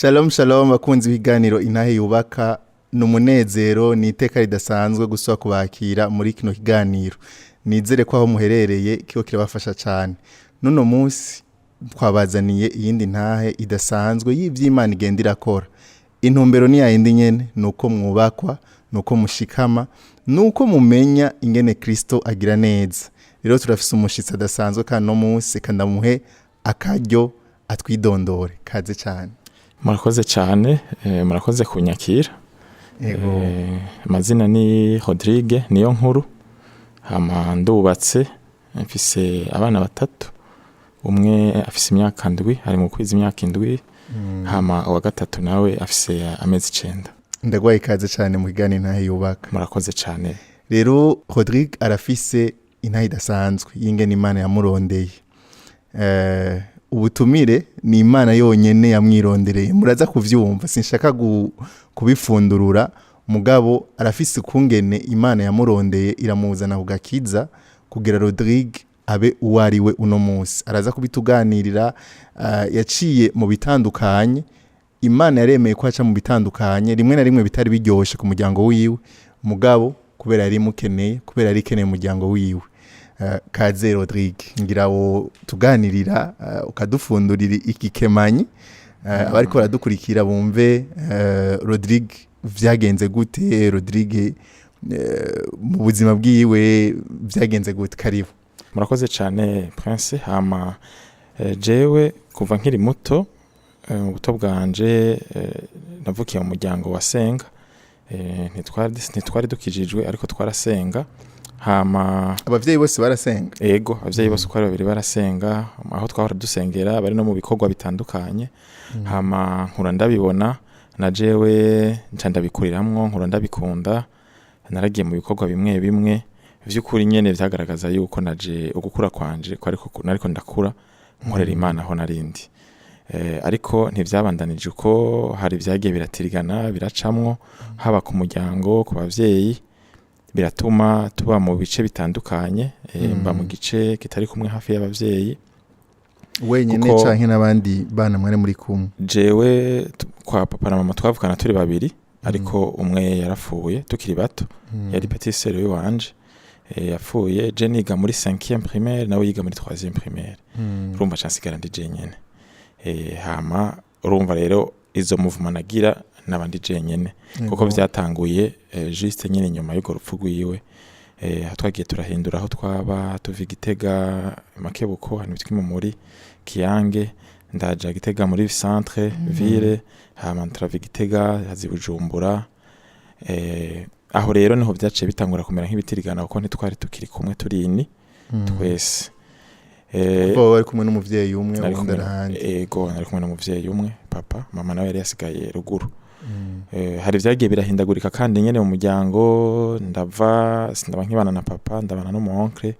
Shalom shalom, bakunzi b'ibiganiro Intahe Yubaka. Ni umunezero, ni iteka ridasanzwe gusaba kubakira muri kino kiganiro. Nizere ko aho muherereye kiba kirabafasha cyane. N'uno munsi twabazaniye iyindi ntahe idasanzwe y'iby'Imana igenda irakora. Intumbero ni yayindi nyene, ni uko mwubakwa, ni uko mushikama, ni uko mumenya ingene Kristo agira neza. Rero turafise umushitsi adasanzwe kandi no munsi kandamuhe akaryo atwidondore. Kaze cyane. Murakoze cyane, murakoze kunyakira. Yego. Amazina ni Rodrigue niyo nkuru. Hama ndubatse, mfise abana batatu. Umwe afise imyaka 7, ari mu kwiza imyaka 7. Hama uwa gatatu nawe afise amezi 9. Ndagwaye ikaze cyane mu kiganiro Intahe Yubaka. Murakoze cyane. Rero Rodrigue arafise intahe idasanzwe y'ingene Imana yamurondeye. Ubutumire ni Imana yonyene yamwirondereye, muraza kuvyumva, sinshaka kubifundurura, mugabo arafise ukungene Imana yamurondeye iramuzana ku gakiza kugira Rodrigue abe uwo ari we uno munsi. Araza kubituganirira. Yaciye mu bitandukanye, Imana yaremeye ko aca mu bitandukanye, rimwe na rimwe bitari biryoshe ku muryango wiwe, mugabo kubera yari imukeneye, kubera yari ikeneye umuryango wiwe. Kaze Rodrigue, ngira wo tuganirira, ukadufundurira ikikemanyi, abariko baradukurikira bumve Rodrigue vyagenze gute, Rodrigue mu buzima bwiwe vyagenze gute. Karibu. Murakoze cyane, Prince. Hama jewe kuva nkiri muto, mu buto bwanje, navukiye mu muryango wa senga. Ntitwari dukijijwe, ariko twarasenga. Hama Abavyeyi bose barasenga? Ego, abavyeyi bose uko ari babiri barasenga. Aho twahora dusengera bari no mu bikorwa bitandukanye. Hama nkura ndabibona, na jewe nca ndabikuriramwo, nkura ndabikunda. Naragiye mu bikorwa bimwe bimwe vy'ukuri nyene vyagaragaza yuko naje ugukura kwanje ko ariko nariko ndakura nkorera Imana aho narindi. Ariko ntivyabandanije uko. Hari vyagiye biratirigana, biracamwo, haba ku muryango, ku bavyeyi, biratuma tuba mu bice bitandukanye. Mba mu gice kitari kumwe hafi y'abavyeyi. Wenyene canke n'abandi bana mwari muri kumwe? Jewe kwa papa na mama twavukana turi babiri, ariko umwe yarapfuye tukiri bato. Yari petit sœur wanje. Yapfuye je niga muri 5e primaire, nawe yiga muri 3e primaire. Urumva ca nsigara ndi jenyene. Hama urumva rero izo mouvement nagira naba ndi jenyene, kuko vyatanguye juste nyene nyuma y'urwo rupfu rwiwe. Aho twagiye turahindura aho twaba, tuva i Gitega Makebuko ahantu bitwa muri Kiyange, ndaja Gitega muri centre ville, hama turava i Gitega haza i Bujumbura. Aho rero niho vyaciye bitangura kumera nk'ibitirigana, kuko ntitwari tukiri kumwe turini twese. Kuva bari kumwe n'umuvyeyi umwe, Nari uwundi arahandi. Ego, nari kumwe n'umuvyeyi umwe, papa. Mama nawe yari yasigaye ruguru. Hari vyagiye birahindagurika kandi nyene mu muryango. Ndava, sindaba nkibana na papa, ndabana n'umu oncle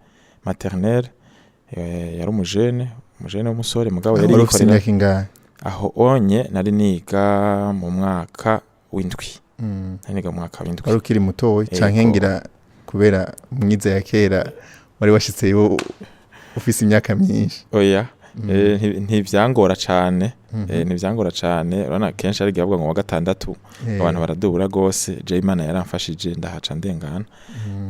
maternel. Yari umujene w'umusore, mugabo yari Wari ufise yikorera. imyaka ingahe? Aho onye nari niga mu mwaka w'indwi. Nari niga mu mwaka w'indwi. Wari ukiri mutoyi canke? Ego. Ngira kubera mwiza ya kera wari washitseyo ufise imyaka myinshi. Oya, ntivyangora cane. Ntivyangora cane. Urabona kenshi ari igihe bavuga ngo wa gatandatu abantu baradubura gose. Je Imana yaramfashije ndahaca ndengana,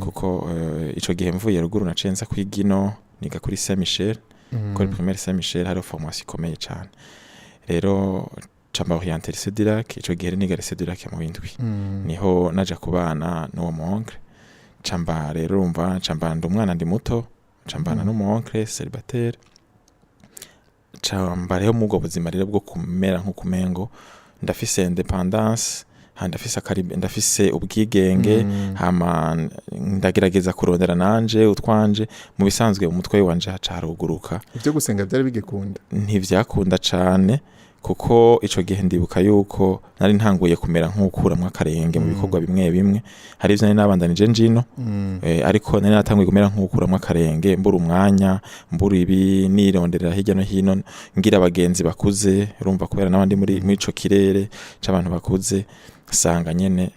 kuko ico gihe mvuye ruguru naciye nza kwiga ino, niga kuri Saint Michel, kuri primaire Saint Michel. Hariho formation ikomeye cane. Rero ca mba orienté lycée du Lac. Ico gihe rero niga lycée du Lac mu w'indwi. Niho naja kubana n'uwo mu oncle. Camba rero urumva camba ndi umwana, ndi muto, cambana n'umu oncle célibataire. Camba rero muri ubwo buzima rero bwo kumera nk'ukumengo ndafise indépendance, ndafise ndafise ubwigenge. Hama ndagerageza kurondera nanje utwanje. Mu bisanzwe umutwe wanje haca haruguruka. Ivyo gusenga vyari bigikunda? Ntivyakunda cane, kuko ico gihe ndibuka yuko nari ntanguye kumera nk'ukuramwo akarenge mu bikorwa bimwe bimwe. Hari ivyo nari nabandanije njino, ariko nari natanguye kumera nk'ukuramwo akarenge, mbura umwanya, mbura ibi, nironderera hirya no hino, ngira abagenzi bakuze. Urumva kubera n'abandi muri ico kirere c'abantu bakuze, sanga nyene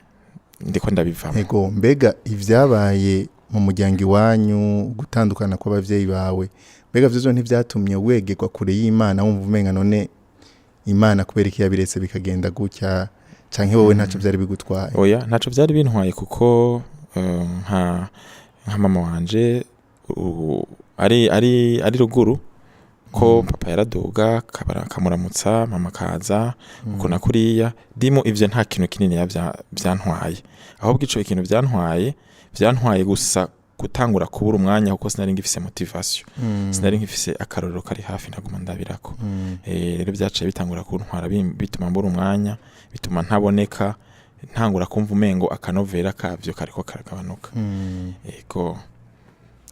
ndiko ndabivamo. Ego, mbega ivyabaye mu muryango iwanyu, gutandukana kw'abavyeyi bawe, mbega vyo ntivyatumye wegerwa kure y'Imana, wumva umenga none Imana kubera iki yabiretse bikagenda gutya, canke wowe ntaco vyari bigutwaye? Oya, ntaco byari bintwaye, kuko nka mama wanje ari ruguru ko papa yaraduga akamuramutsa, mama akaza uko na kuriya dimu. Ivyo nta kintu kinini byantwaye, ahubwo ico ikintu byantwaye gusa gutangura kubura umwanya, kuko sinari ngifise motivation, sinari ngifise akarorero kari hafi naguma ndabirako. Rero byaciye bitangura kuntwara, bituma mbura umwanya, bituma ntaboneka, ntangura kumva umengo akanovera kavyo kariko karagabanuka.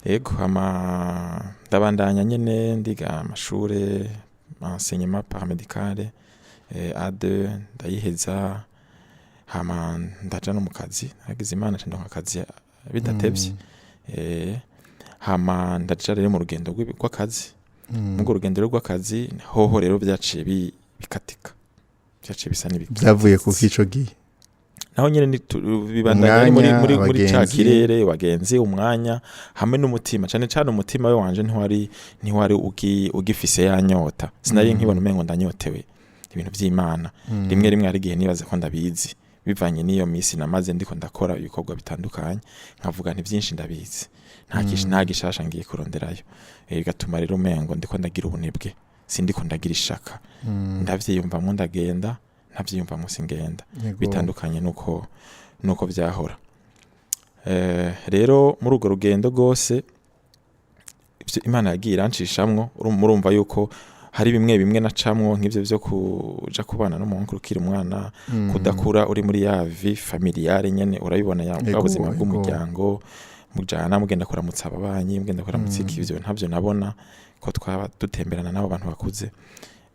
Ego, hama ndabandanya nyene, ndiga amashure enseignement paramédical, A2 ndayiheza, hama ndaja no mu kazi. Nagize Imana nca ndonka akazi bidatevye. Hama ndaja rero mu rugendo rw'akazi. Muri urwo rugendo rero rw'akazi hoho rero vyaciye bikatika, vyaciye bisa n'ibikatika. Vyavuye kuko ico gihe? Naho nyene bibandanya ari muri Umwanya, muri ca abagenzi. kirere, bagenzi, umwanya hamwe n'umutima, cane cane umutima we wanje ntiwari ugifise ya nyota. Sinari nkibona umengo ndanyotewe ibintu vy'Imana. Rimwe rimwe hari igihe nibaza ko ndabizi, bivanye n'iyo misi namaze ndiko ndakora ibikorwa bitandukanye, nkavuga nti byinshi ndabizi, nta gishasha ngiye kuronderayo. Bigatuma rero umengo ndiko ndagira ubunebwe, sindiko ndagira ishaka. Ndavyiyumvamwo ndagenda, ntavyiyumvamwo singenda. Bitandukanye nuko vyahora. Rero muri urwo rugendo rwose ivyo Imana yagiye iranshishamwo, murumva yuko hari bimwe bimwe nacamwo, nk'ivyo vyo kuja kubana n'umuhungu ukiri umwana, kudakura uri muri ya vie familiale nyene, urabibona ya bwa buzima bw'umuryango, mujana mugenda kuramutsa ababanyi, mugenda kuramutsa iki. Ivyo ntavyo nabona ko twaba dutemberana n'abo bantu bakuze.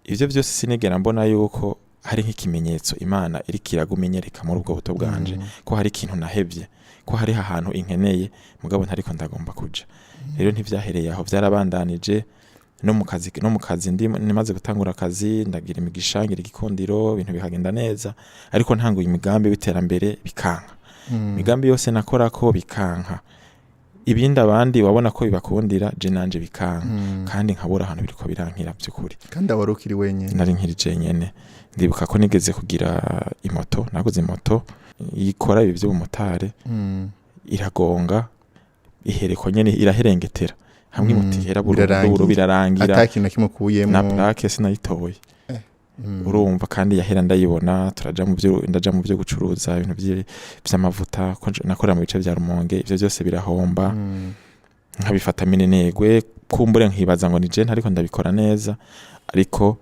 Ivyo vyose sinigera mbona yuko hari nk'ikimenyetso Imana iriko iraguma inyereka muri ubwo buto bwanje ko hari ikintu nahevye, ko hari ahantu inkeneye mugabo ntariko ndagomba kuja. Rero ntivyahereye aho, vyarabandanije no mu kazi. Ndi nimaze gutangura akazi, ndagira imigisha, ngira igikundiro, ibintu bikagenda neza, ariko ntanguye imigambi w'iterambere bikanka. Imigambi yose nakora ko bikanka, ibindi abandi wabona ko bibakundira, je nanje bikanka, kandi nkabura ahantu biriko birankira by'ukuri. Kandi wari ukiri wenyine? Nari nkiri jenyene. Ndibuka ko nigeze kugira imoto, naguze imoto ikora ibi by'ubumotari, iragonga, ihereko nyene iraherengetera hamwe, imoto ihera burundu. Birarangira. Birarangira. Ata kintu na kimwe ukuyemo? Na plaque sinayitoye. Urumva, kandi yahera ndayibona, turaja mu byo, ndaja mu byo gucuruza ibintu vy'amavuta, ko nakorera mu bice vya Rumonge, ivyo byose birahomba. Nkabifata minenegwe, kumbure nkibaza ngo ni je ntariko ndabikora neza, ariko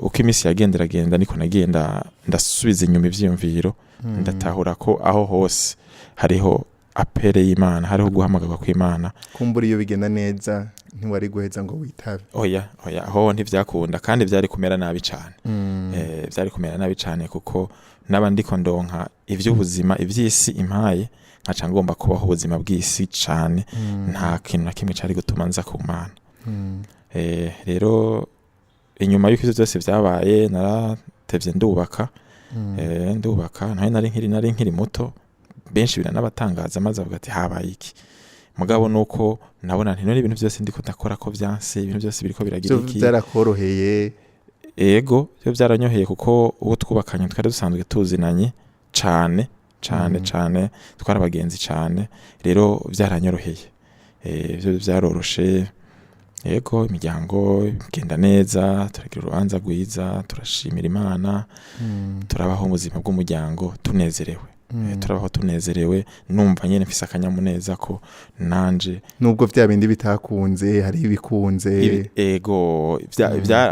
uko iminsi yagenda iragenda niko nagenda ndasubiza inyuma ivyiyumviro, ndatahura ko aho hose hariho appel y'Imana, hariho guhamagarwa kw'Imana. Kumbura iyo bigenda neza ntiwari guheza ngo witabe? Oya, oya, aho ntivyakunda, kandi vyari kumera nabi cane. Vyari kumera nabi cane, kuko naba ndiko ndonka ivy'ubuzima, ivy'isi impaye, nkaca ngomba kubaho ubuzima bw'isi cane. Nta kintu na kimwe cari gutuma nza ku Mana. Rero inyuma y'uko ivyo vyose vyabaye, naratevye ndubaka. Ndubaka nawe nari nkiri muto, benshi biranabatangaza, maze avuga ati habaye iki? Mugabo nuko nabona nti none ibintu byose ndiko ndakora ko vyanse, ibintu byose biriko biragira Vyo iki? Byarakoroheye? Ego, byo byaranyoheye, kuko uwo twubakanye twari dusanzwe tuzinanye cane cane, cane, twari abagenzi cane. Rero byaranyoroheye, byo byaroroshe. Ego, imiryango igenda neza, turagira urubanza rwiza, turashimira Imana, turabaho ubuzima bw'umuryango tunezerewe. Turabaho tunezerewe, numva nyene mfise akanyamuneza ko nanje Nubwo vya bindi bitakunze, hari ibikunze. Ego,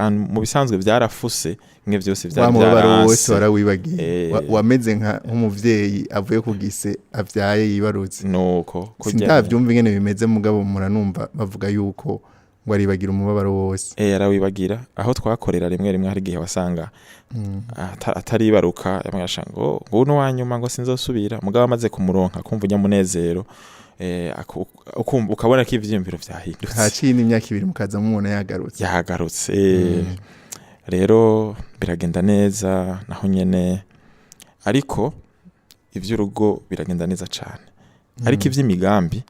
mu bisanzwe byarafuse bimwe byose Wa vyari mubabaro wose vyaranse. warawibagiye. Wameze nk'umuvyeyi avuye ku gise, avyaye, yibarutse. Nuko kurya. Sindavyumva ingene bimeze, mugabo muranumva bavuga yuko ngo aribagira umubabaro wose. Arawibagira. Aho twakorera, rimwe rimwe hari igihe wasanga ataribaruka, yamwasha ngo uno wanyuma, ngo sinzosubira. Mugabo amaze kumuronka kumva unyamunezero, ukumva ukabona ko ivyiyumviro vyahindutse. Haciye n'imyaka 2 mukaza mubona yagarutse. Yagarutse. Rero biragenda neza naho nyene, ariko ivy'urugo biragenda neza cane, ariko ivy'imigambi,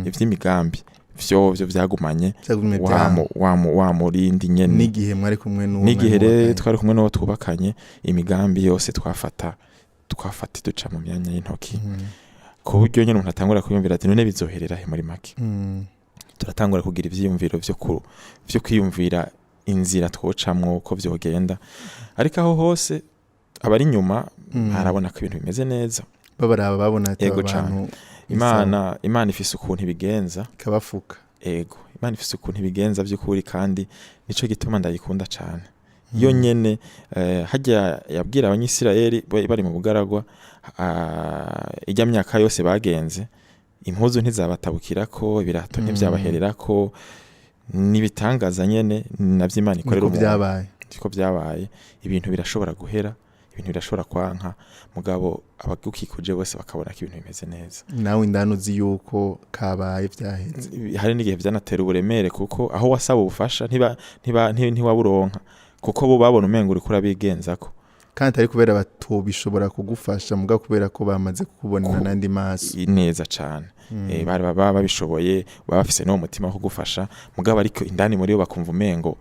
ivy'imigambi Vyovyo vyagumanye Vyagumye wa byanka. Wa murindi nyene. N'igihe mwari kumwe n'uwo N'igihe mwari rero mubakanye. twari kumwe n'uwo twubakanye, imigambi yose twafata duca mu myanya y'intoki, ku buryo nyine umuntu atangura kwiyumvira ati: "None bizoherera he?" Muri make, turatangura kugira ivyiyumviro vyo kwiyumvira inzira twocamwo uko vyogenda, ariko aho hose abari inyuma arabona ko ibintu bimeze neza. Babaraba babona ati Ego aba cane. bantu. Imana ifise ukuntu ibigenza. Ikabafuka. Ego, Imana ifise ukuntu ibigenza by'ukuri, kandi nico gituma ndayikunda cane. Yo nyene, hajya yabwira Abanyisirayeli bari mu bugaragwa, ijya myaka yose bagenze, impuzu ntizabatabukirako, ibirato ntivyabahererako, n'ibitangaza nyene navyo Imana ikorera Niko umuntu. Vyabaye. Niko byabaye. Ibintu birashobora guhera, ibintu birashobora kwanka, mugabo abagukikuje bose bakabona ko ibintu bimeze neza. Nawe indani uzi yuko kabaye, vyaheze. Hari n'igihe byanatera uburemere, kuko aho wasaba ubufasha ntiwaburonka, kuko bo babona umengo uriko urabigenzako. Kandi atari kubera batobishobora kugufasha, mugabo kubera ko bamaze kukubonera n'andi maso. Neza cane. Bari baba babishoboye, baba bafise n'uwo mutima wo kugufasha, mugabo ariko indani muri bo bakumva umengo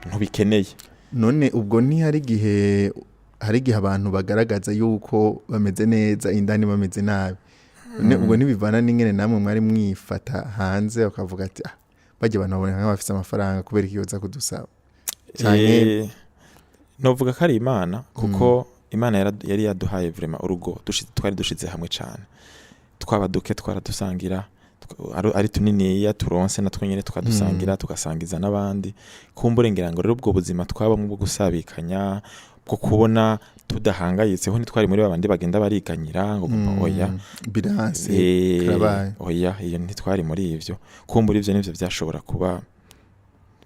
ntubikeneye. None ubwo ntihari igihe, hari igihe abantu bagaragaza yuko bameze neza, indani bameze nabi? None ubwo ntibivana n'ingene namwe mwari mwifata hanze, bakavuga ati: "Ah, bajya abantu baboneka nk'abafise amafaranga, kubera iki yoza kudusaba?" Canke Novuga ko ari Imana, kuko Imana yari yaduhaye vraiment urugo twari dushize hamwe cane. Twaba duke twaradusangira, ari tuniniya turonse natwo nyene tukadusangira, tugasangiza n'abandi. Kumbure ngira ngo rero ubwo buzima twabamwo bwo gusabikanya, bwo kubona tudahangayitse, ho ntitwari muri babandi bagenda bariganyira ngo oya. Biranse. Karabaye. Oya, iyo ntitwari muri ivyo. Kumbura ivyo nivyo vyashobora kuba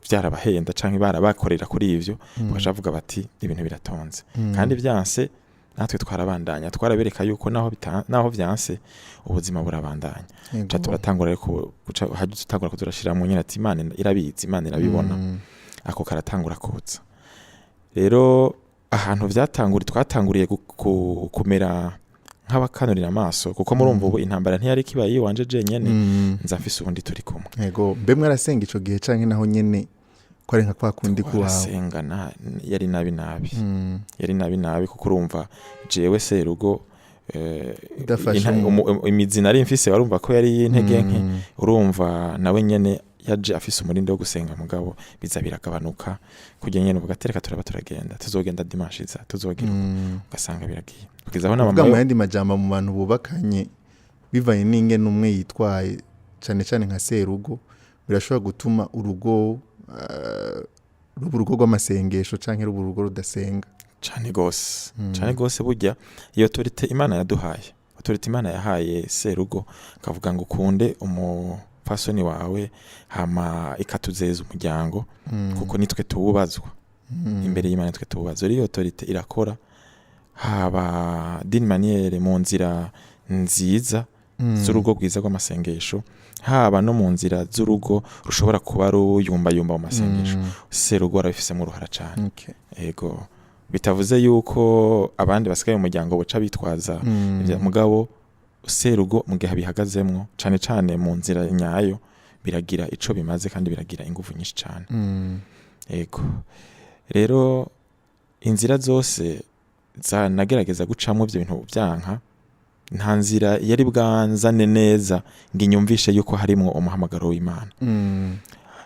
vyarabahenda canke barabakorera kuri ivyo, bakaca bavuga bati: "Ibintu biratonze." Kandi vyanse, natwe twarabandanya, twarabereka yuko naho vyanse, ubuzima burabandanya. Ca turatangura rero guca hajya tutangura kuzurashiramwo nyene ati: "Imana irabizi, Imana irabibona." Ako karatangura kuza rero. Ahantu vyatanguri twatanguriye kumera nk'abakanurira amaso, kuko murumva ubu intambara ntiyari kibaye iwanje jenyene, nza mfise uwundi turi kumwe. Yego, mbe mwarasenga ico gihe, canke naho nyene ko ari nka kwa kundi kuwawe? Twarasengana, yari nabi nabi. Yari nabi nabi, kuko urumva jewe serugo, Udafashe imizi nari mfise warumva ko yari y'intege nke. Urumva nawe nyene yaje afise umurindi wo gusenga, mugabo biza biragabanuka, kugira nyene uvuga ati: "Reka turaba turagenda, tuzogenda dimanche iza, tuzogira uko." Ugasanga biragiye kugeza aho na Kuvuga mama mu we yandi majambo, mu bantu bubakanye, bivanye n'ingene umwe yitwaye, cane cane nka serugo, birashobora gutuma urugo ruba urugo rw'amasengesho canke ruba urugo rudasenga. Cane gose, cane gose. Burya iyo autorité Imana yaduhaye, autorité Imana yahaye serugo, akavuga ngo: "Ukunde umupfasoni wawe", hama ikatuzeza umuryango, kuko nitwe tuwubazwa imbere y'Imana, nitwe tuwubazwa. Rero iyo autorité irakora haba d'une manière mu nzira nziza z'urugo rwiza rw'amasengesho, haba no mu nzira z'urugo rushobora kuba ruyumbayumba mu masengesho. Serugo arabifisemo uruhara cane. Ego, bitavuze yuko abandi basigaye mu muryango boca bitwaza mugabo serugo mu gihe abihagazemwo cane cane mu nzira nyayo, biragira ico bimaze kandi biragira inguvu nyinshi cane. Ego, rero inzira zose za nagerageza gucamwo ivyo bintu vyanka, nta nzira yari bwanzane neza ngo inyumvishe yuko harimwo umuhamagaro w'Imana.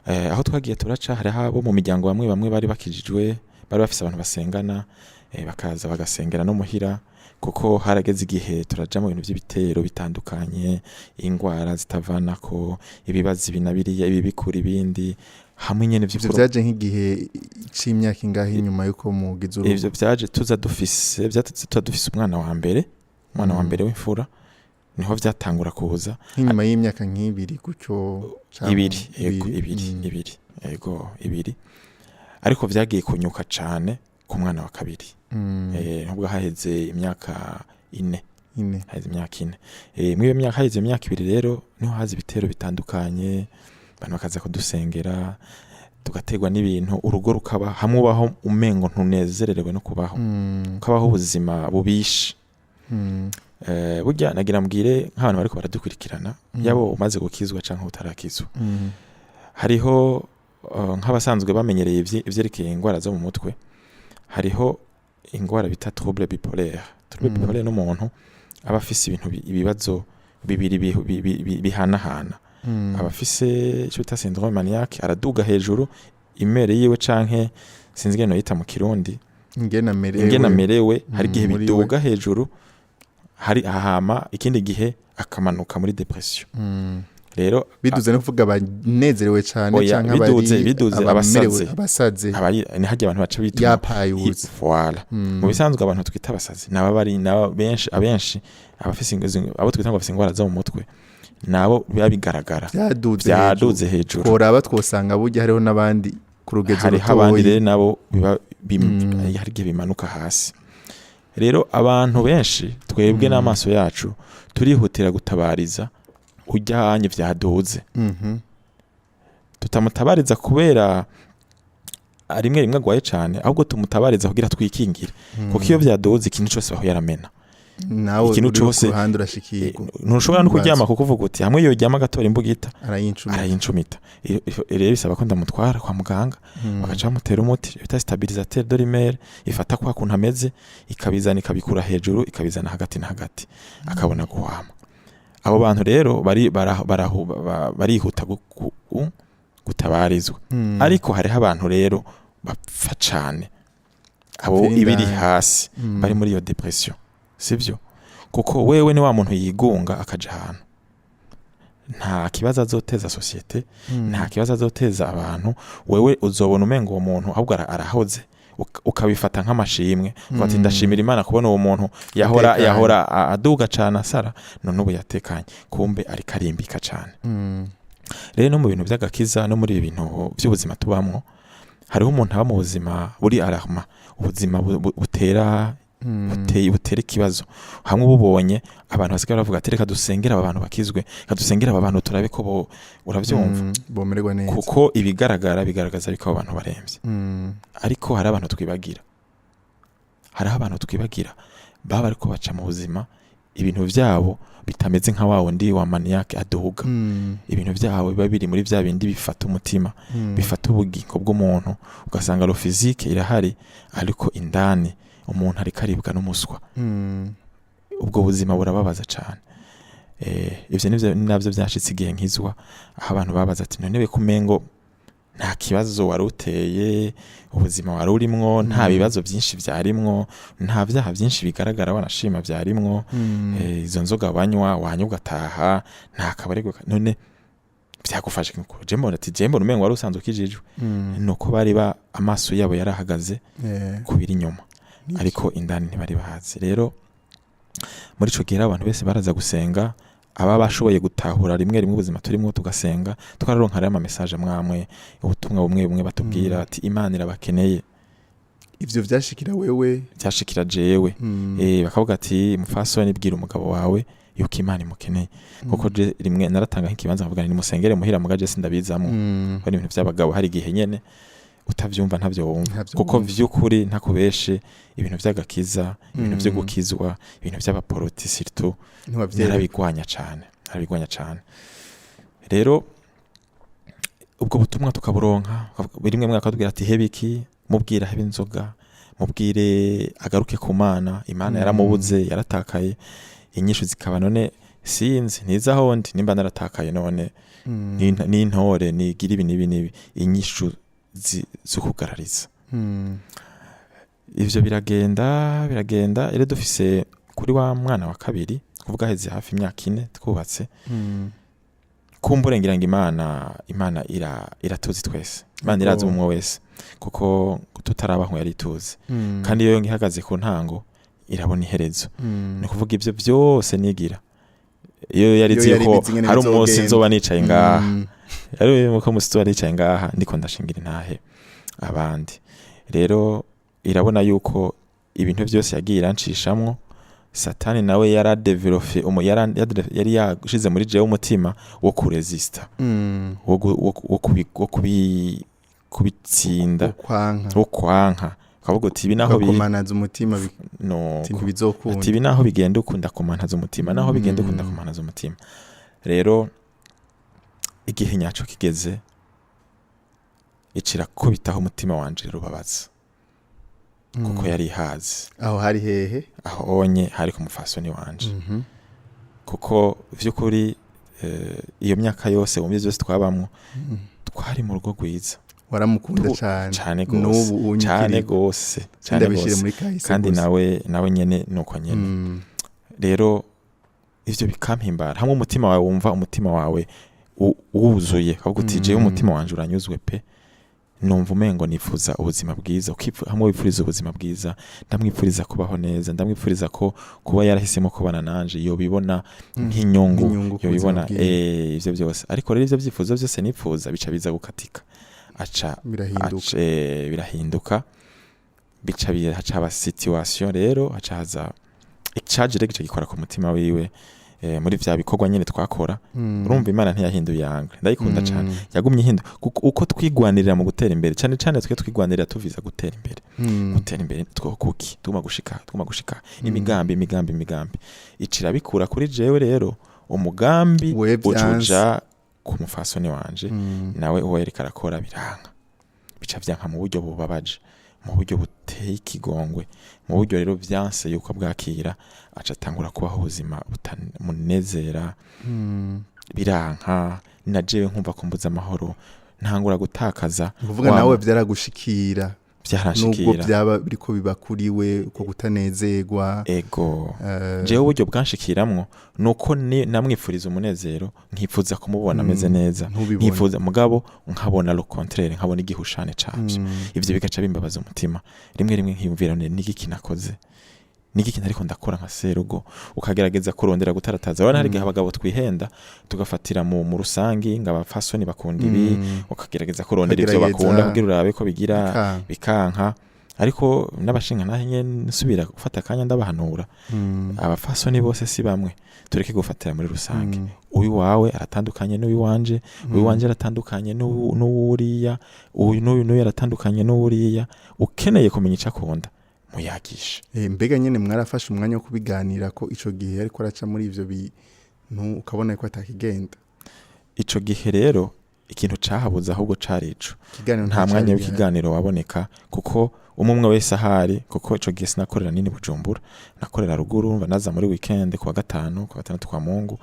Aho twagiye turaca, hariho abo mu miryango bamwe bamwe bari bakijijwe, bari bafise abantu basengana, bakaza bagasengera no muhira, kuko harageze igihe turaja mu bintu by'ibitero bitandukanye, ingwara zitavanako, ibibazo ibi na biriya, ibi bikura ibindi hamwe nyene. Ivyo vy'ukuri. vyaje nk'igihe c'imyaka ingahe inyuma yuko mugize urugo? Ivyo vyaje tuza dufise, vyatutse tuza dufise umwana wa mbere, umwana wa mbere w'imfura, niho vyatangura kuza. Nk'inyuma y'imyaka nk'ibiri gutyo canke Ibiri, ego, ibiri. Ibiri, ego, ibiri. Ariko vyagiye kunyuka cane ku mwana wa kabiri. Nubwo haheze imyaka 4. 4. Haheze imyaka 4. Muri iyo myaka, haheze imyaka 2 rero, niho haza ibitero bitandukanye, abantu bakaza kudusengera, tugaterwa n'ibintu, urugo rukaba hamwe ubaho umengo ntunezererewe no kubaho, ukabaho ubuzima bubishe. Burya nagira mbwire nk'abantu bariko baradukurikirana, yaba umaze gukizwa canke utarakizwa, hariho nk'abasanzwe bamenyereye ivyerekeye ingwara zo mu mutwe, hariho ingwara bita trouble bipolaire. Trouble bipolaire n'umuntu aba afise ibintu ibibazo bibiri bihanahana. Aba afise ico bita syndrome maniaque, araduga hejuru imere yiwe, canke sinzi ingene noyita mu Kirundi, ingene amerewe. Ingene amerewe, hari igihe muri we. biduga hejuru, hari ahama ikindi gihe akamanuka muri dépression. Rero Biduze no kuvuga abanezerewe cane Oya, canke abari biduze abamerewe abasaze. Abasaze. Abari ni harya abantu baca bituma Yapayutse. Voilà. Mu bisanzwe abantu twita abasazi naba bari naba benshi, abenshi abafise abo twita ngo bafise ingwara zo mu mutwe, nabo biba bigaragara vyaduze. Vyaduze hejuru. Tworaba twosanga burya hariho n'abandi ku rugezo Hariho abandi rutoyi. rero nabo biba hari igihe bimanuka hasi. Rero abantu benshi twebwe n'amaso yacu turihutira gutabariza ujyanye vyaduze, tutamutabariza kubera rimwe rimwe agwaye cane, ahubwo tumutabariza kugira twikingire, kuko iyo vyaduze ikintu cose baho yaramena. Nawe Ikintu uri ku ruhande urashikirwa. Ntushobora no kuryama, Ibibazo. kuko uvuga uti hamwe yoryama agatora imbugita, arayincumita. Arayincumita. Rero bisaba ko ndamutwara kwa muganga, bagaca bamutera umuti bita stabilisateur de l'humeur, ifata kwa kuntu ameze ikabizana, ikabikura hejuru ikabizana hagati na hagati, akabona guhama. Abo bantu rero bari barihuta gutabarizwa. Ariko hariho abantu rero bapfa cane, abo Bapfira ibiri indani. hasi, bari muri iyo dépression, sibyo? Kuko wewe ni wa muntu yigunga akaja ahantu nta kibazo azoteza société, nta kibazo azoteza abantu. Wewe uzobona umengo uwo muntu ahubwo arahoze, ukabifata nk'amashimwe, ukavuga ati ndashimira Imana kubona uwo muntu yahora Atekanye. yahora aduga cane asara, none ubu yatekanye, kumbe ariko arimbika cane. Rero no mu bintu by'agakiza no muri ibi bintu by'ubuzima tubamwo, hariho umuntu aba mu buzima buri alarmant, ubuzima butera butera ikibazo. Hamwe ububonye abantu basigaye baravuga ati reka dusengere aba bantu bakizwe, reka dusengere aba bantu turabe ko bo, uravyumva, Bomererwa neza. Kuko ibigaragara bigaragaza yuko abo bantu baremvye. Ariko hari abantu twibagira, hariho abantu twibagira baba bariko baca mu buzima, ibintu vyabo bitameze nka wa wundi wa maniaque aduga. Ibintu vyabo biba biri muri vya bindi bifata umutima, bifata ubugingo bw'umuntu, ugasanga le physique irahari ariko indani umuntu ariko aribwa n'umuswa. Ubwo buzima burababaza cane. Ivyo nivyo navyo vyashitse igihe nkizwa, aho abantu babaza ati none we kumengo nta kibazo wari uteye, ubuzima wari urimwo nta bibazo byinshi vyarimwo, nta vyaha byinshi bigaragara wanashima vyarimwo, izo nzoga banywa wanywa ugataha nta kabari, none vyagufashe? Je mbona ati je mbona umengo wari usanzwe ukijijwe. Nuko bari ba amaso yabo yarahagaze kubiri inyuma, ariko indani ntibari bahazi. Rero muri ico gihe abantu bese baraza gusenga, aba bashoboye gutahura rimwe rimwe ubuzima turimo, tugasenga, twararonka rero ama message amwamwe, ubutumwa bumwe bumwe batubwira ati Imana irabakeneye. Ivyo vyashikira wewe? Byashikira jewe. Bakavuga ati mufasoni, bwira umugabo wawe yuko Imana imukeneye, kuko je rimwe naratanga nk'ikibanza nkavuga nti nimusengere muhira, muga je sindabizamwo. Ko ni ibintu by'abagabo, hari igihe nyene utavyumva ntavyo wumva. Ntavyo Kuko wumva. vy'ukuri ntakubeshe, ibintu vy'agakiza, ibintu vyo gukizwa, ibintu by'abaporoti surtout, Ntiwavyemera. narabigwanya cane, narabigwanya cane. Rero ubwo butumwa tukaburonka rimwe rimwe, akatubwira ati hebe iki, mubwira hebe inzoga, mubwire agaruke ku Mana, Imana yaramubuze, yaratakaye. Inyishu zikaba none sinzi ntiza aho ndi, nimba naratakaye none n'intore nigira ibi n'ibi n'ibi, inyishu zo kugarariza. Ivyo biragenda biragenda. Rero dufise kuri wa mwana wa kabiri, kuvuga heze hafi imyaka 4 twubatse, kumbure ngira ngo Imana iratuzi twese, Imana irazi umwe wese, kuko tutarabaho yari ituzi. Kandi iyo ihagaze ku ntango irabona iherezo. Ni ukuvuga ivyo byose nigira iyo yari Iyo izi yari ko ibizi ingene hari umunsi bizogenda. nzoba nicaye ngaha, yari ko umunsi nzoba nicaye ngaha ndiko ndashingira intahe abandi. Rero irabona yuko ibintu byose yagiye iranshishamwo, Satani nawe yaradevelope yari yashize muri jewe umutima wo kuresista, wo kubitsinda, Wo kwanka. wo kwanka. Ukavuga uti ibi naho biri Ugakomanaza umutima no ati ntibizokunda. Ati ibi naho bigenda uku, ndakomanaza umutima, naho bigenda uku, ndakomanaza umutima. Rero igihe nyaco kigeze, icirakubitaho umutima wanje rero ubabaza, kuko yari ihaze. Aho hari hehe? Aho onye hari ku mufasoni wanje, kuko vy'ukuri iyo myaka yose, mu byose twabamwo, twari mu rugo rwiza. Waramukunda cane? Cane gose. N'ubu Cane unyikiri gose, cane ndabishire gose. muri kahise Kandi gusa. nawe nyene nuko nyene. Rero ivyo bikampimbara, hamwe umutima wawe wumva umutima wawe wuzuye, ukavuga uti jewe umutima wanje uranyuzwe pe, numva umengo nifuza ubuzima bwiza. Hamwe wipfuriza ubuzima bwiza, ndamwipfuriza kubaho neza, ndamwipfuriza ko kuba yarahisemo kubana nanje yobibona nk'inyungu. Nk'inyungu ku buzima Yobibona bwiwe. Ivyo byose. Ariko rero ivyo vyifuzo byose nipfuza bica biza gukatika, aca Birahinduka. Birahinduka, bica haca haba situation. Rero haca haza icaje rero gica gikora ku mutima wiwe, muri vya bikorwa nyene twakora. Urumva, Imana ntiyahinduye angle, ndayikunda cane. Yagumye ihindu kuko uko twigwanirira mu gutera imbere, cane cane twe twigwanirira tuviza gutera imbere, gutera imbere two kuki tuguma gushika, tuguma gushika, imigambi, imigambi, imigambi, icira bikura kuri jewe. Rero umugambi We vyanse. ucuja ku mufasoni wanje. Nawe uwo yariko arakora biranka, bica vyanka mu buryo bubabaje, mu buryo buteye ikigongwe, mu buryo rero vyanse yuko bwakira, aca atangura kubaho ubuzima butamunezera. Biranka, na jewe nkumva ko mbuze amahoro, ntangura gutakaza Ni ukuvuga nawe vyaragushikira nubwo Byaranshikira. byaba biriko biba kuri we uko kutanezerwa? Ego. Jewe uburyo bwanshikiramwo nuko namwifuriza umunezero, nkifuza kumubona ameze neza, Ntubibone. nkifuza, mugabo nkabona le contraire, nkabona igihushane cavyo. Ivyo bigaca bimbabaza umutima. Rimwe rimwe nkiyumvira none nigiki nakoze, nigiki ntariko ndakora nka serugo? Ukagerageza kurondera gutarataza. Urabona, hari igihe abagabo twihenda, tugafatira mu rusangi ngo abapfasoni bakunda ibi, ukagerageza kurondera ivyo Ukagerageza. bakunda kugira urabe ko bigira, Bikanka. bikanka. Ariko n'abashinga nahe nyene nsubira gufata akanya ndabahanura: abapfasoni bose si bamwe, tureke gufatira muri rusange. Uyu wawe aratandukanye n'uyu wanje, uyu wanje aratandukanye n'uwuriya, uyu n'uyu n'uyu aratandukanye n'uwuriya. Ukeneye kumenya icyo akunda, muyagishe. Mbega nyene mwarafashe umwanya wo kubiganira ko ico gihe ariko araca muri ivyo bintu, ukabona ko atakigenda? Ico gihe rero ikintu cahabuze ahubwo cari ico. Ikiganiro Nta mwanya ntacari gihari. w'ikiganiro waboneka, kuko umwe umwe wese ahari, kuko ico gihe sinakorera nini Bujumbura, nakorera ruguru. Mva naza muri weekend, kuwa gatanu, kuwa gatandatu, kwa Mungu,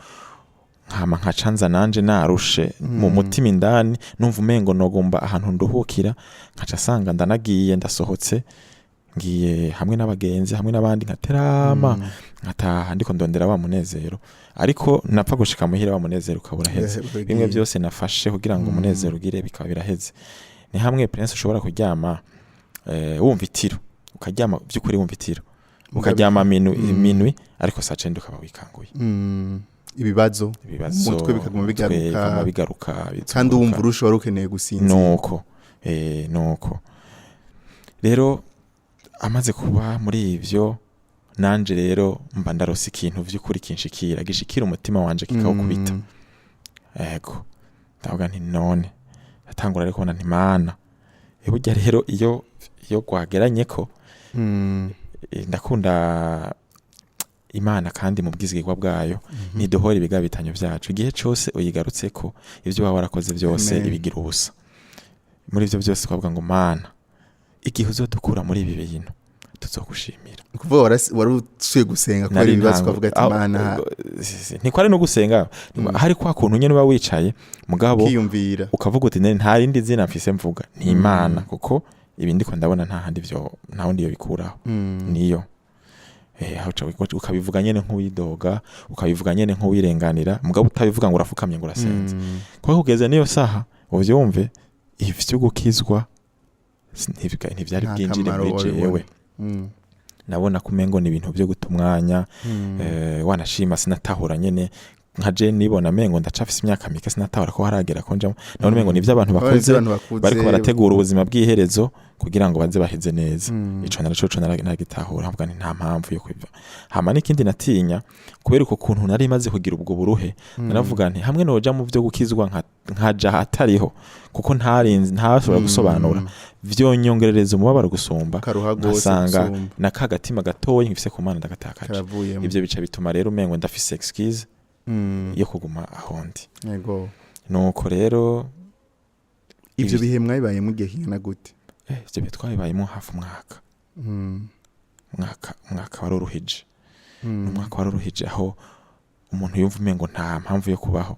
nkama nkacanza nanje narushe mu mutima indani, numva umengo nogomba ahantu nduhukira, nkaca sanga ndanagiye, ndasohotse, ngiye hamwe n'abagenzi, hamwe n'abandi, nkaterama, nkataha ndiko ndondera wa munezero. Ariko napfa gushika muhira, wa munezero ukaba uraheze. Bimwe byose nafashe kugira ngo umunezero ugire bikaba biraheze. Ni hamwe, Prince, ushobora kuryama wumva itiro, ukaryama by'ukuri wumva itiro, ukaryama minwi, ariko saa cenda ukaba wikanguye. Ibibazo Ibibazo umutwe bikaguma umutwe bigaruka. bikaguma bigaruka, Kandi bizunguruka. wumva urusha wari ukeneye gusinzira. Nuko rero amaze kuba muri ivyo, nanje rero mba ndarose ikintu vy'ukuri kinshikira, gishikira umutima wanje, kikawukubita. Ego, ndavuga nti none atangura rero kubona nti Mana, burya rero iyo gwageranye ko ndakunda Imana, kandi mu bwizigirwa bwayo ntiduhora ibigabitanyo vyacu. Igihe cose uyigarutseko, ivyo waba warakoze vyose Amen. ibigira ubusa. Muri ivyo byose twavuga ngo Mana, igihe uzodukura muri ibi bintu, tuzogushimira. Ni ukuvuga wari usuye gusenga kubera Nari ibibazo, ukavuga ati Mana. Ntikwari no gusenga, hari kwa kuntu nyene uba wicaye, mugabo Ukiyumvira. ukavuga uti nta rindi zina mfise mvuga, ni Imana, kuko ibi ndiko ndabona nta handi vyo, nta wundi yo bikuraho. Niyo aho ukabivuga nyene nk'uwidoga, ukabivuga nyene nk'uwirenganira, mugabo utabivuga ngo urafukamye ngo urasenze, kuko kugeza niyo saha, uvyumve, ivyo gukizwa ntivyari Nta bwinjire kamaro muri wabibona. jewe. Nabona ko umengo ni ibintu vyo guta umwanya. Wanashima sinatahura nyene. Nka je nibona mengo ndacafise imyaka mike, sinatahura ko haragera ko njamo. Nabona umengo ni ivy'abantu bakuze, abantu bakuze, bariko barategura ubuzima bw'iherezo kugira ngo baze baheze neza. Ico naraco co naragitahura, nkavuga nti nta mpamvu yo kwiva. Hama n'ikindi natinya, kubera uko kuntu nari maze kugira ubwo buruhe, naravuga nti hamwe noja mu vyo gukizwa nkaja ahatariho, kuko ntarinzi, ntashobora gusobanura, vyonyongerereza umubabaro gusumba, karuha gose nkasanga gusumba. na ka gatima gatoyi nkifise ku Mana ndagatakaje. Karavuyemo. Ivyo bica bituma rero umengo ndafise excuse yo kuguma ahondi. Nuko rero Ivyo bihe mwabibayemo igihe kingana gute? Ivyo bihe twabibayemo hafi umwaka. Umwaka wari uruhije. Umwaka wari uruhije, aho umuntu yumva umengo nta mpamvu yo kubaho.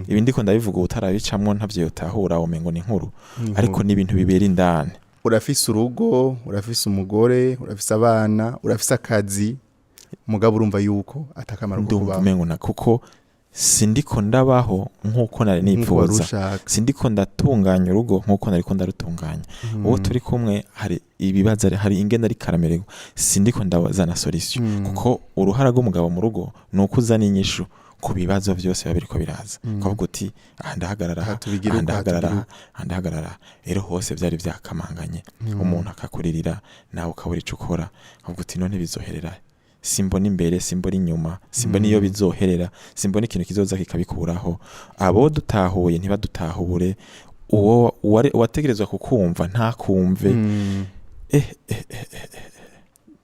Ibi ndiko ndabivuga, utarabicamwo ntavyo yotahura, umengo ni inkuru, ariko ni ibintu bibera indani. Urafise urugo, urafise umugore, urafise abana, urafise akazi, mugabo urumva yuko atakamaro ko Ndumva kubaho. umengo na kuko sindiko ndabaho nkuko nari nkuko wari nipfuza, ushaka. Sindiko ndatunganya urugo nkuko nariko ndarutunganya. Uwo turi kumwe hari ibibazo, hari ingene ariko aramererwa, sindiko ndazana solution, kuko uruhara rw'umugabo mu rugo ni uko uzana inyishu ku bibazo byose biba biriko biraza, ukavuga uti aha ndahagarara aha, Aha tubigira aha uku, aha ndahagarara tubigira aha, aha ndahagarara aha. Rero hose byari byakamanganye, umuntu akakuririra nawe ukabura ico ukora, ukavuga uti none bizoherera? Simbona imbere, simbona inyuma, simbona iyo bizoherera, simbona ikintu kizoza kikabikuraho. Abo dutahuye ntibadutahure, uwo uwategerezwa kukumva ntakumve.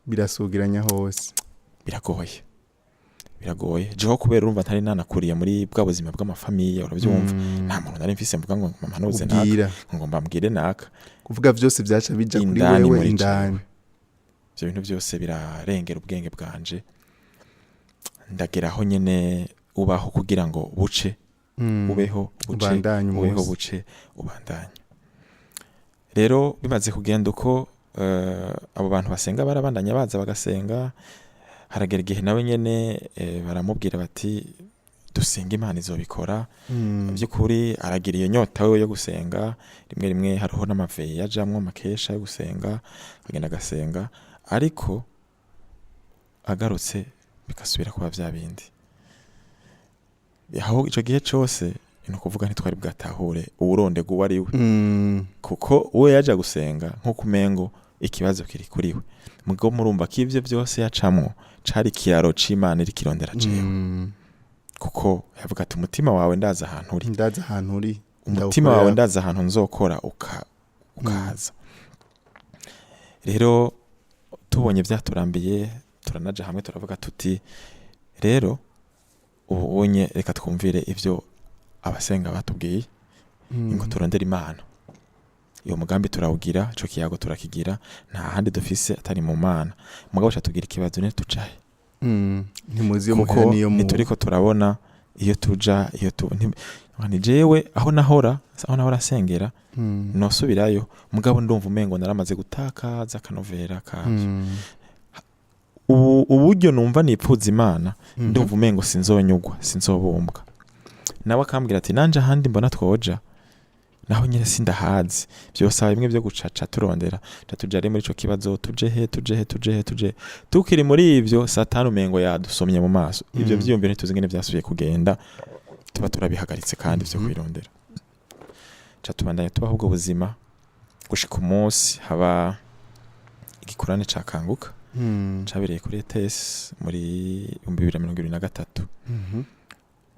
Birasugiranya hose. Biragoye, biragoye. Jeho kubera urumva ntari nanakuriye muri bwa buzima bw'ama famille, urabyumva, nta muntu nari mfise mvuga ngo mpanuze naka, Ubwira. ngo mbambwire naka. Kuvuga vyose vyaca bija kuri Indani wewe. muri Indani. Ivyo bintu byose birarengera ubwenge bwanje. Ndagera aho nyene ubaho kugira ngo buce, ubeho buce, Ubandanye ubeho umunsi. buce, ubandanye. Rero bimaze kugenda uko, abo bantu basenga barabandanya baza bagasenga. Haragera igihe nawe nyene baramubwira bati dusenga, Imana izobikora. By'ukuri aragira iyo nyota wewe yo gusenga. Rimwe rimwe hariho n'ama veillées yajamwo, amakesha yo gusenga, agenda agasenga, ariko agarutse bigasubira kuba vya bindi. Aho ico gihe cose ni ukuvuga ntitwari bwatahure uwurondega uwo ari we, kuko uwo yaja gusenga nk'uko umengo ikibazo kiri kuri we. Mugo murumva ko ivyo byose yacamwo cari ikiraro c'Imana iri kirondera jewe, kuko yavuga ati umutima wawe ndazi ahantu uri, Ndazi ahantu uri, umutima wawe ndawukorera. ndazi ahantu nzokora ukaza. Rero tubonye byaturambiye, turanaja hamwe turavuga tuti rero ubu unye reka twumvire ivyo abasenga batubwiye, ngo turondere Imana. Iyo mugambi turawugira, ico kiyago turakigira, nta handi dufise atari mu Mana. Mugabo tugira ikibazo, ne tujahe? Ntimuzi iyo Kuko muhera niyo mu ntituriko turabona iyo tuja, iyo tu ni jewe aho nahora nsengera, nosubirayo, mugabo ndumva umengo naramaze gutakaza akanovera kavyo. Ubu uburyo numva nipfuza Imana, ndumva umengo sinzonyugwa, sinzobumbwa. Nawe akambwira ati nanje ahandi mbona twoja naho nyine sindahazi, byosaba bimwe byo gucaca turondera. Ca tuja rero muri ico kibazo, tuje he, tuje he, tuje he, tuje he? Tukiri muri ivyo, Satani umengo yadusomye mu maso. Ivyo vyiyumviro ntituzi ingene vyasubiye kugenda, tuba turabihagaritse kandi vyo kwirondera. Ca tubandanya tubaho ubwo buzima gushika umunsi haba igikorane ca Kanguka, cabereye kuri ETS muri 2023.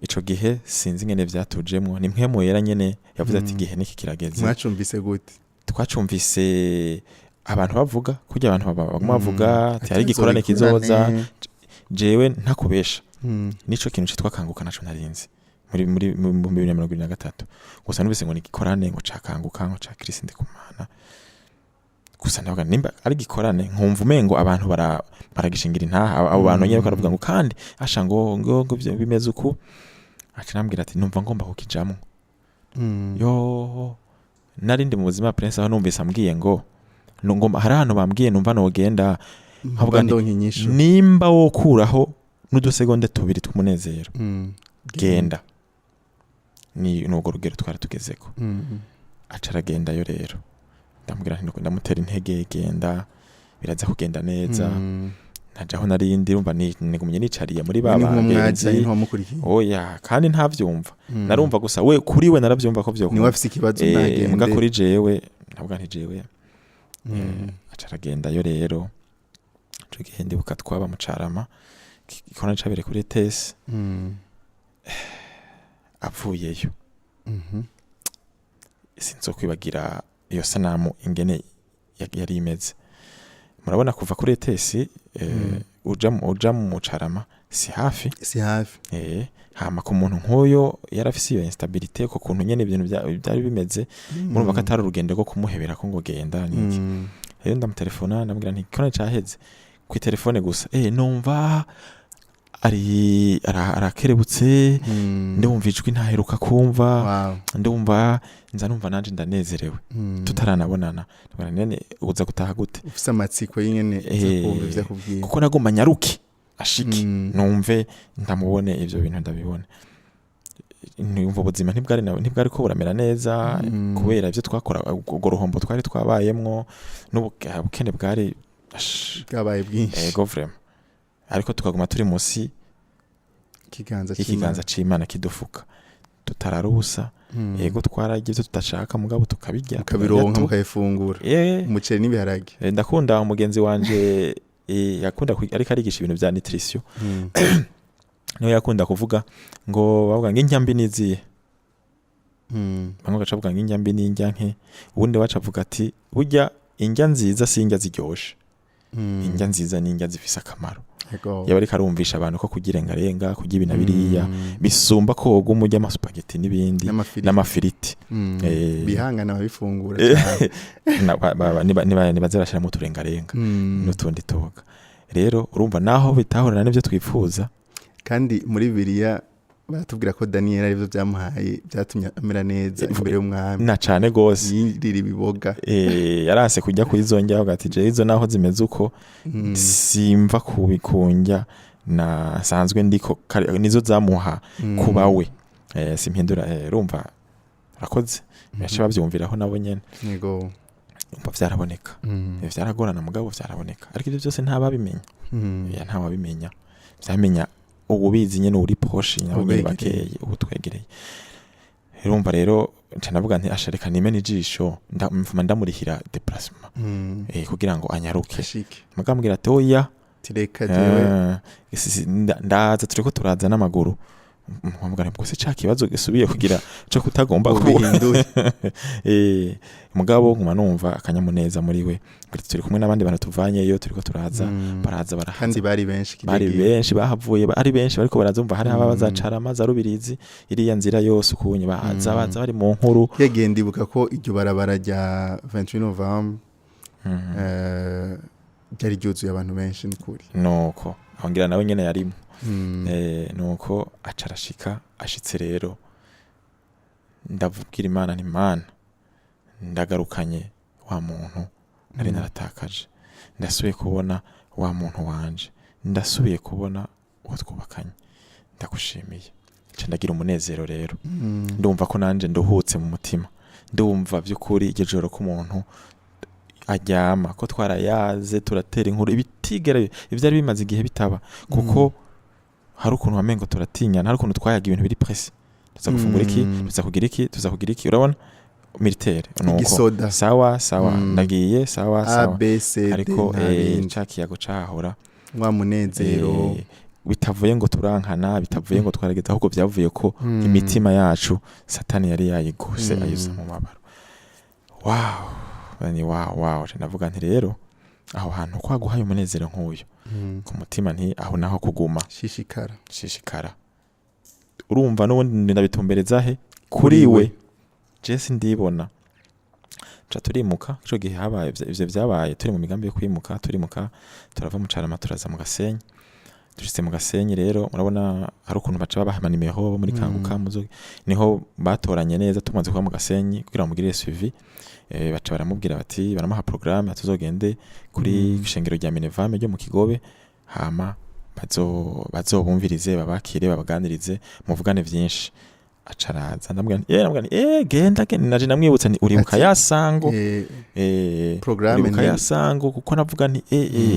Ico gihe sinzi ingene vyatujemwo, ni mpwemu yera nyene yavuze ati igihe niki kirageze. Mwacumvise gute? Twacumvise abantu bavuga kurya, abantu baguma bavuga ati hari igikorane kizoza. Jewe ntakubesha, nico kintu citwa Kanguka naco narinzi muri mu 2023. Gusa numvise ngo ni igikorane ngo ca Kanguka, ngo ca Chris Ndikumana. Gusa ndavuga nimba ari igikorane, nkumva umengo abantu baragishingira intaha, abo bantu nyene baravuga ngo kandi asha ngo bimeze uku. Aca arambwira ati numva ngomba kukijamwo. Yo narindi mu buzima, Prince, aho numvise ambwiye ngo ngomba, hari ahantu bambwiye numva nogenda, nkavuga nti, ndonka inyishu. Nimba wokuraho n'udusegonde 2 tw'umunezero, genda. Ni nubwo rugero twari tugezeko. Aca aragendayo. Rero ndamubwira nti ndamutera intege, genda, biraza kugenda neza. Naje aho narindi, urumva nigumye nicariye muri ba Ni nk'umwaja bagenzi. Ntiwamukurikiye? Oya, kandi ntavyumva. Narumva gusa we, kuri we naravyumva ko vyokunda. Niwe afise ikibazo, nagende. Muga kuri jewe ntabwo nti jewe. Aca aragendayo rero. Ico gihe ndibuka twaba mu Carama, igikorane cabereye kuri ETS. Avuyeyo, sinzokwibagira iyo sanamu ingene yari imeze. Murabona kuva kuri ETS uja mu Carama si hafi. Si hafi. Hama ku muntu nk'uyo yarafise iyo instabilité, ku kuntu nyene ibintu byari bimeze, murumva ko atari urugendo rwo kumuhebera ko ngo genda niki. Rero ndamutelefona, ndamubwira nti igikorane caheze, ku telefone gusa numva ari arakerebutse. Ndumva ijwi ntaheruka kumva. Ndumva nza numva nanje ndanezerewe. Tutaranabonana, ndabona nene uza gutaha gute? Ufise amatsiko y'ingene uza kumva ivyo akubwiye. Kuko nagomba nyaruke ashike, numve ndamubone, ivyo bintu ndabibone. Numva ubuzima ntibwari ko buramera neza kubera ivyo twakora, urwo ruhombo twari twabayemwo n'ubukene bwari bwabaye bwinshi. Ego, vraiment, ariko tukaguma turi munsi ikiganza y'ikiganza c'Imana kidufuka, tutarara ubusa. Ego, twararya ivyo tudashaka, mugabo tukabirya. Mukabironka. Tukarya Mukabifungura. Umuceri n'ibiharage. Ndakunda umugenzi wanje, yakunda ariko arigisha ibintu vya nutrition. Niwe yakunda kuvuga ngo bavuga ngo indya mbi niziye. Bamwe bagaca bavuga ngo indya mbi n'indya nke, ubundi waca avuga ati burya indya nziza si indya ziryoshe, indya nziza ni indya zifise akamaro. Yaba ariko arumvisha abantu ko kurya irengarenga, kurya ibi na biriya bisumba ko woguma urya amasupageti n'ibindi n'amafiriti. N'amafiriti. Bihangana babifungura cyane. Nibaze barashyiramo uturengarenga n'utundi tuboga. Rero urumva naho bitahurana n'ibyo twifuza. Kandi muri Bibiliya baratubwira ko Daniyeli aribyo byamuhaye, byatumye amera neza imbere y'umwami. Na cane gose. Yirira ibiboga. Yaranse kujya kuri izo ndya, avuga ati jewe izo naho zimeze uko simva kubikundya na nsanzwe ndiko nizo zamuha kuba we. Simpindura. Urumva urakoze, baca bavyumviraho nabo nyene. Umva vyaraboneka. Vyaragorana, mugabo vyaraboneka, ariko ivyo byose ntababimenya. Ya, ntawabimenya, vyamenya ububizi nyene, uri proche nabo nyene. Ubegereye. Bakeye ubu twegereye. Urumva rero nca ndavuga nti asha reka nimene ijisho, mvuma ndamurihira déplacement kugira ngo anyaruke. Ashike. Mugambwira ati oya. Tireka jewe. Ndaza, turiko turaza n'amaguru. Mpamagara ngo se ca kibazo gisubiye kugira co kutagomba kuba ubihinduye. Mugabo nkuma numva akanyamuneza muri we. Mbwira turi kumwe n'abandi bantu tuvanyeyo, turiko turaza. Baraza, barahaza. Kandi bari benshi kirya Bari gihe. benshi bahavuye, ari benshi bariko baraza. Umva hari aba bazacarama za Rubirizi, iriya nzira yose ukunye baza, baza bari mu nkuru. Kirya gihe ndibuka ko iryo barabara rya 28 novembre ryari ryuzuye abantu benshi n'ukuri. Nuko aho ngira nawe nyene yarimo. Nuko aca arashika. Ashitse rero, ndabwira Imana nti Mana, ndagarukanye wa muntu nari naratakaje, ndasubiye kubona wa muntu wanje, ndasubiye kubona uwo twubakanye, ndagushimiye. Nca ndagira umunezero rero. Ndumva ko nanje nduhutse mu mutima. Ndumva by'ukuri iryo joro ko umuntu aryama ko twarayaze, turatera inkuru ibitigera ivyari bimaze igihe bitaba, kuko hari ukuntu wamengo turatinyana, hari ukuntu twayaga ibintu biri précis: tuza gufungura iki, tuza kugira iki, tuza kugira iki. Urabona militaire nuko. Igisoda. Sawa sawa. Ndagiye, sawa A sawa. B C D. Ariko nta bindi. Ca kiyago cahahora. Wa munezero. Bitavuye ngo turankana, bitavuye ngo twarageze, ahubwo byavuye ko imitima yacu Satani yari yayigose, ayuza mu mabaro. Wow, ni wow. Ndavuga nti rero aho hantu kwaguhaye umunezero nk'uyu ku mutima, nti aho naho kuguma. Shishikara. Shishikara. Urumva n'ubundi ndabitumbereza he? Kuri we. Jesi ndibona ca turimuka. Ico gihe habaye ivyo vyabaye turi mu migambi yo kwimuka, turimuka, turava mu Carama turaza mu Gasenyi. Dushitse mu Gasenyi rero, murabona hari ukuntu baca babaha amanimero bo muri Kanguka muzo, niho batoranye neza. Tumaze kuba mu Gasenyi, kugira ngo mugirire suivi, baca baramubwira bati, baramuha programme, tuzogende kuri ishengero rya Minevame ryo mu Kigobe, hama bazobumvirize, babakire, babaganirize, muvugane vyinshi. Acaraza, ndamubwira nti ndamubwira nti genda genda. Naje ndamwibutsa nti uribuka Ati, ya sango, programme uribuka ya sango, kuko navuga nti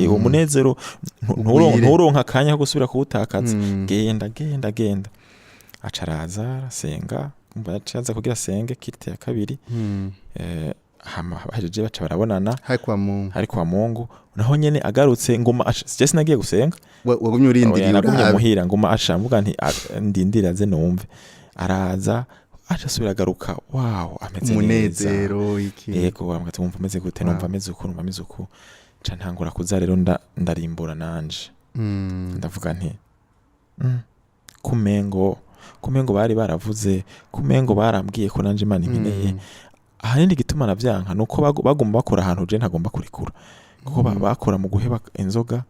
uwo munezero Ugwire. nturonka akanya ko gusubira kuwutakaza. Genda, genda, genda. Acaraza, arasenga. Umva, yaciye aza kugira asenge culte ya kabiri. Hama bahejeje baca barabonana. Hari kwa Mungu. Hari kwa Mungu naho nyene. Agarutse nguma je sinagiye gusenga. Wagumye urindiriye? Oya, nagumye urabe. muhira, nguma aca mvuga nti ndindira aze numve. Araza, aca asubira agaruka, wow, ameze neza. Umunezero iki. Yego, bambwira ati wumva umeze gute? Numva ameze uku, numva ameze uku. Nca ntangura kuza rero ndarimbura nanje. Ndavuga nti kumengo bari baravuze, kumengo barambwiye ko nanje Imana inkeneye. Ahanini igituma navyanka nuko baguma bakora ahantu je ntagomba kurekura, kuko bakora mu guheba inzoga,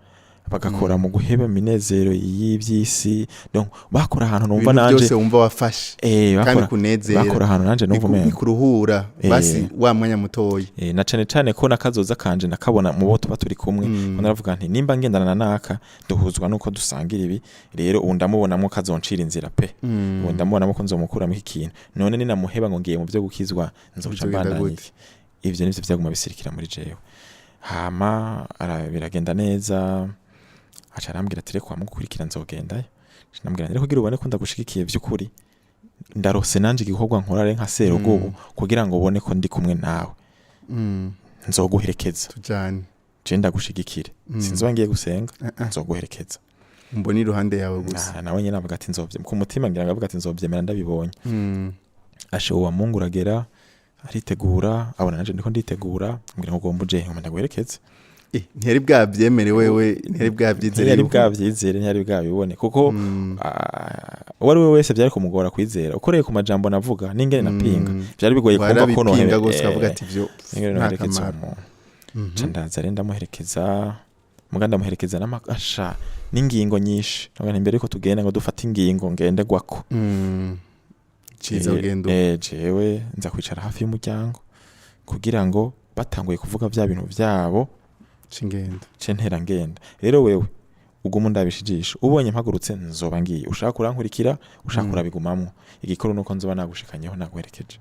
bagakora mu guheba iminezero y'iby'isi. Donc bakora ahantu numva Ibintu nanje byose wumva wafashe kandi kunezera. Bakora ahantu nanje numva umengo Bikuruhura basi wa mwanya mutoyi. Na cane cane ko nakazoza kanje nakabona mu bo tuba turi kumwe. Ko naravuga nti nimba ngendana na naka, duhuzwa nuko dusangira ibi, rero ubu ndamubonamwo kazoncira inzira pe. Ubu ndamubonamo ko nzomukuramo iki kintu. None ninamuheba ngo ngiye mu byo gukizwa, nzoca Bizogenda mbandanya gute? iki? Ivyo nivyo vyaguma bisirikira muri jewe. Hama biragenda neza. Aca arambwira ati reka wamugukurikira nzogendayo. Ndamubwira nti rero kugira ubone ko ndagushigikiye vy'ukuri, ndarose nanje igikorwa nkora re nka serugo kugira ngo ubone ko ndi kumwe nawe. Nzoguherekeza. Tujane. Je ndagushigikire. Sinzoba ngiye gusenga. Nzoguherekeza. Mbona iruhande yawe gusa. Ah, nawe nyine avuga ati nzovye ku mutima, ngira ngo avuga ati nzovyemera ndabibonye. Ashe uwa Mungu uragera, aritegura, abona nanje ndiko nditegura, mbwira ngo ugomba uje, ngo ndaguherekeze. Ntiyari bwabyemere wewe, ntiyari bwabyizere Ntiyari bwavyizere, ntiyari bwabibone, kuko uwo ari we wese byari kumugora kwizera ukoreye ku majambo navuga n'ingene napinga. Byari bigoye kumva ko Warabipinga gose, ukavuga ati ivyo ingene nta noherekeza kamaro. umuntu. Nca ndaza rero ndamuherekeza, muga ndamuherekeza n'amasha n'ingingo nyinshi. Ndavuga nti mbere yuko tugenda ngo dufate ingingo ngenderwako. Ciza ugenda uko. Jewe nza kwicara hafi y'umuryango kugira ngo batanguye kuvuga vya bintu vyabo Cingenda. ce ntera ngenda. Rero wewe uguma undabisha ijisho, ubonye mpagurutse nzoba ngiye, ushaka urankurikira, ushaka urabigumamwo. Igikuru nuko nzoba nagushikanyeho, naguherekeje.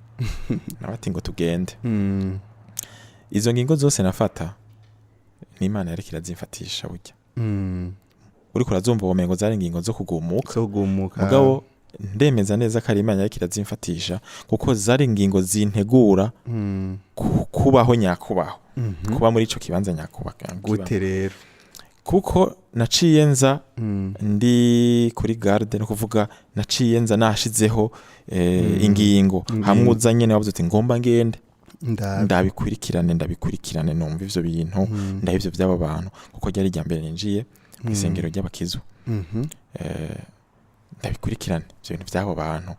Nawe ati ngo tugende. Izo ngingo zose nafata n'Imana yariko irazimfatisha burya. Uriko urazumva womengo zari ingingo zo kugumuka. Zo kugumuka. Mugabo ndemeza neza ko ari Imana yariko irazimfatisha, kuko zari ingingo zintegura kubaho nyakubaho, kuba muri ico kibanza nyakuba. Gute rero? Kuko naciye nza ndi kuri garde, no kuvuga naciye nza nashizeho ingingo. Ingingo. Hamwe uza nyene wavuze uti ngomba ngende Ndabe. ndabikurikirane, ndabikurikirane, numva ivyo bintu, ndabe ivyo by'abo bantu, kuko ryari irya mbere ninjiye mu isengero ry'abakizwa. Ndabikurikirane ivyo bintu by'abo bantu,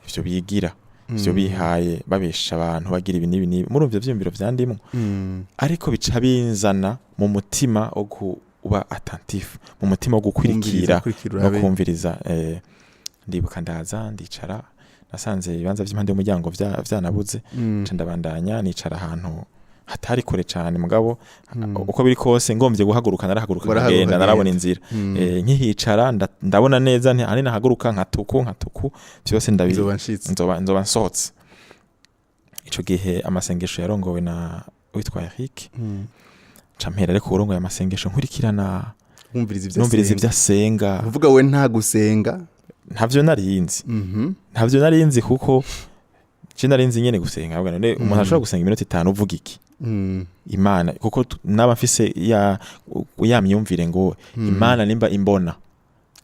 ivyo bigira, ivyo bihaye, babesha abantu, bagira ibi n'ibi n'ibi. Muri ivyo vyiyumviro vyandimwo, ariko bica binzana mu mutima wo kuba attentif, mu mutima wo gukurikira Kumviriza, no urabe. kumviriza. Ndibuka ndaza ndicara, nasanze ibibanza vy'impande y'umuryango vyanabuze. Nca ndabandanya nicara ahantu hatari kure cane, mugabo uko biri kose ngombye guhaguruka narahaguruka Warahaguruka nkagenda, narabona ugenda. inzira. Nkihicara ndabona neza nti ahanini nahaguruka nkatuku nkatuku vyose ndabi Nzoba nshitse. Nzoba nsohotse. Ico gihe amasengesho yarongowe na witwa Eric. Nca mpera ariko urongoye amasengesho nkurikirana. Wumviriza ivyo Numviriza asenga. ivyo asenga. Uvuga we nta gusenga. Ntavyo narinzi. Ntavyo narinzi, kuko je narinzi nyene gusenga. Ahubwo none umuntu ashobora gusenga iminota 5 uvuga iki? Imana, kuko naba mfise ya myumvire ngo Imana nimba imbona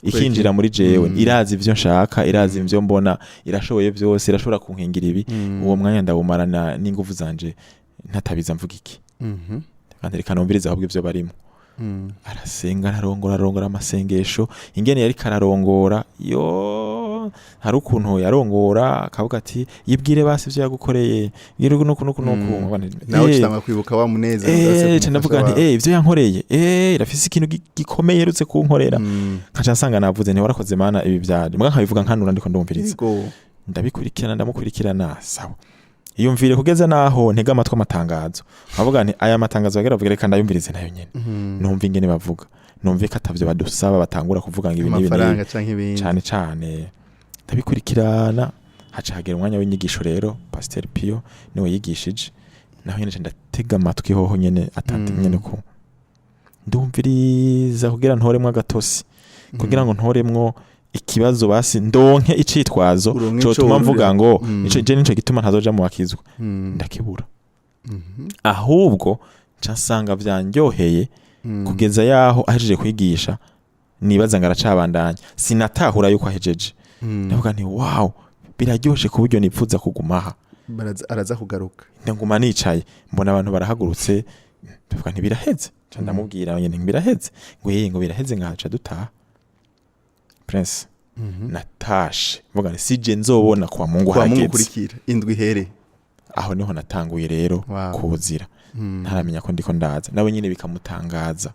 ikinjira muri jewe, irazi ivyo nshaka, irazi ivyo mbona, irashoboye byose, irashobora kunkingira ibi. Uwo mwanya ndawumarana n'inguvu zanje ntatabiza mvuga iki? Kandi reka numvirize ahubwo ivyo barimo. Arasenga, ararongora, ararongora amasengesho. Ingene yariko ararongora, yo, hari ukuntu yarongora akavuga ati yibwire basi ivyo yagukoreye, yibwire uku nuku nuku nuku. Nawe ucitanga kwibuka wa munezero udafise Ca ndavuga kumufasha nti wawe. Ivyo yankoreye, irafise ikintu gikomeye iherutse kunkorera. Nkaca nsanga navuze nti warakoze Mana, ibi vyari muga nkabivuga nkanura ndiko ndumviriza. Ndabikurikirana, ndamukurikirana, sawa, iyumvire kugeza naho ntega amatwi amatangazo, nkavuga nti aya matangazo bagira bavuga, reka ndayumvirize nayo nyene, numva ingene bavuga, numve ko atavyo badusaba, batangura kuvuga ngo ibi n'ibi n'ibi. Amafaranga canke ibindi. Cane cane ndabikurikirana. Haca hagera umwanya w'inyigisho rero, Pasteur Pio niwe yigishije, naho nyene nca ndatega amatwi hoho nyene atante nyene ko ndumviriza kugira ntoremwo agatosi, kugira ngo ntoremwo ikibazo, basi ndonke icitwazo Uronke ico cotuma mvuga wurira. ngo ico je nico gituma ntazoja mu bakizwa. Ndakibura. Ahubwo nca nsanga vyanryoheye kugeza yaho ahejeje kwigisha, nibaza ngo aracabandanya, sinatahura yuko ahejeje. Ndavuga nti: "Wow, biraryoshe ku buryo nipfuza kuguma aha." Araza kugaruka. Ndaguma nicaye, mbona abantu barahagurutse, ndavuga nti: "Biraheze." Nca ndamubwira nyene ngo: "Biraheze?" Ngo: "Yeye," ngo: "Biraheze." Ngaca dutaha, Prince. Natashe mvuga nti: "Sije nzobona kwa Mungu Kwa Mungu hageze." Kurikira indwi here. Aho niho natanguye rero kuzira ntaramenya ko ndiko ndaza, nawe nyine bikamutangaza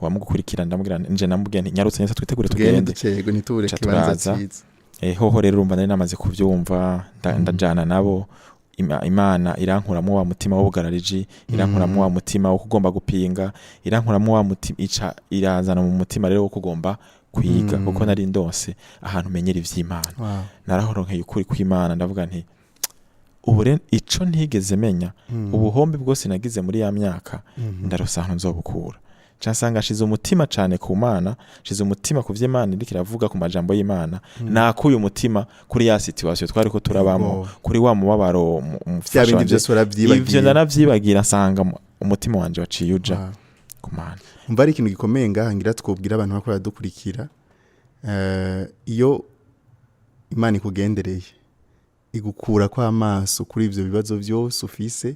wamugukurikira. Ndamubwira nje, namubwira nti: "Nyarutse neza, twitegure tugende." Tugende. Ducego ntitubure Ca ikibanza turaza. cyiza. Hoho rero urumva nari namaze kuvyumva, ndajana nabo. Imana irankuramwo wa mutima w'ubugarariji, irankuramwo wa mutima wo kugomba gupinga, irankuramwo wa mutima, ica irazana mu mutima rero wo kugomba kwiga, kuko nari ndonse ahantu menyera ivy'Imana. Narahoronkeye ukuri kw'Imana. Ndavuga nti: "Ubu rero ico ntigeze menya, ubuhombe bwose nagize muri ya myaka, ndarosa ahantu nzobukura." Nca nsanga ashize umutima cane ku Mana, ashize umutima ku vy'Imana iriko iravuga, ku majambo y'Imana. Nakuye umutima kuri ya situation twariko turabamo, kuri wa mubabaro umufasha Vya bindi wanje. byose waravyibagiye. Ivyo naravyibagira, nsanga umutima wanje waciye uja ku Mana. Umva, ari ikintu gikomeye ngaha ngira twobwira abantu bako baradukurikira. Iyo Imana ikugendereye, igukura ko amaso kuri ivyo bibazo byose ufise,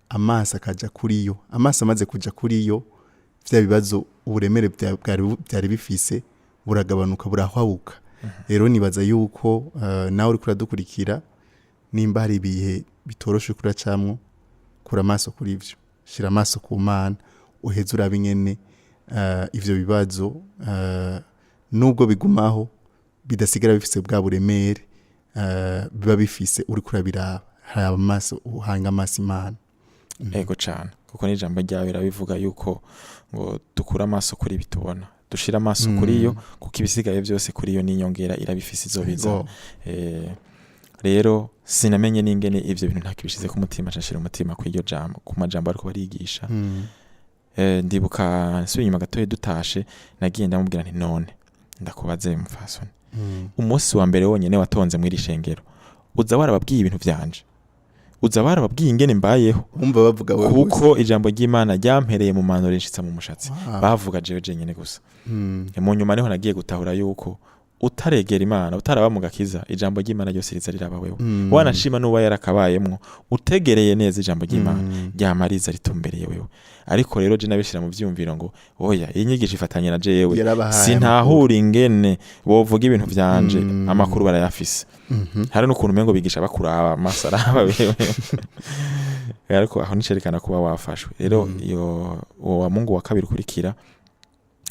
amaso akaja kuri yo. Amaso amaze kuja kuri yo, vya bibazo uburemere byari bifise buragabanuka, burahwabuka. Rero nibaza yuko nawe uriko uradukurikira, nimba hari ibihe bitoroshe kuracamwo, kura amaso kuri ivyo, shira amaso ku Mana, uheze urabe ingene ivyo bibazo, nubwo bigumaho, bidasigara bifise bwa buremere biba bifise uriko urabiraba. Hari amaso, uhanga amaso Imana. Ego cane, kuko n'ijambo ryawe rirabivuga yuko ngo dukure amaso kuri ibi tubona, dushire amaso kuri yo, kuko ibisigaye byose kuri yo n'inyongera irabifise, izobiza. Rero sinamenye n'ingene ivyo bintu ntakibishize ku mutima, nshira umutima kuri iryo jambo, ku majambo ariko barigisha. Ndibuka nsubiye inyuma gatoya, dutashe nagiye ndamubwira nti: "None ndakubaze mufasoni, umunsi wa mbere wonyene watonze muri iri shengero, uza warababwiye ibintu vyanje, uza warababwiye ingene mbayeho?" Wumva bavuga wewe gusa. Kuko ijambo ry'Imana ryampereye mu mano rinshitsa mu mushatsi. Bavuga jewe jenyene gusa. Mu nyuma niho nagiye gutahura yuko utaregera Imana, utaraba mu gakiza, ijambo ry'Imana ryose riza riraba wewe. Wanashima n'uba yarakabayemwo, utegereye neza ijambo ry'Imana, ryama riza ritumbereye wewe. Ariko rero je nabishira mu vyumviro ngo: "Oya, iyi nyigisho ifatanye na jewe." Yarabahaye. Sintahura ingene bovuga ibintu vyanje. Amakuru barayafise. Hari n'ukuntu umengo bigisha bakuraba amaso araba wewe, ariko aho nicerekana kuba wafashwe rero. Iyo uwo wa Mungu wa kabiri ukurikira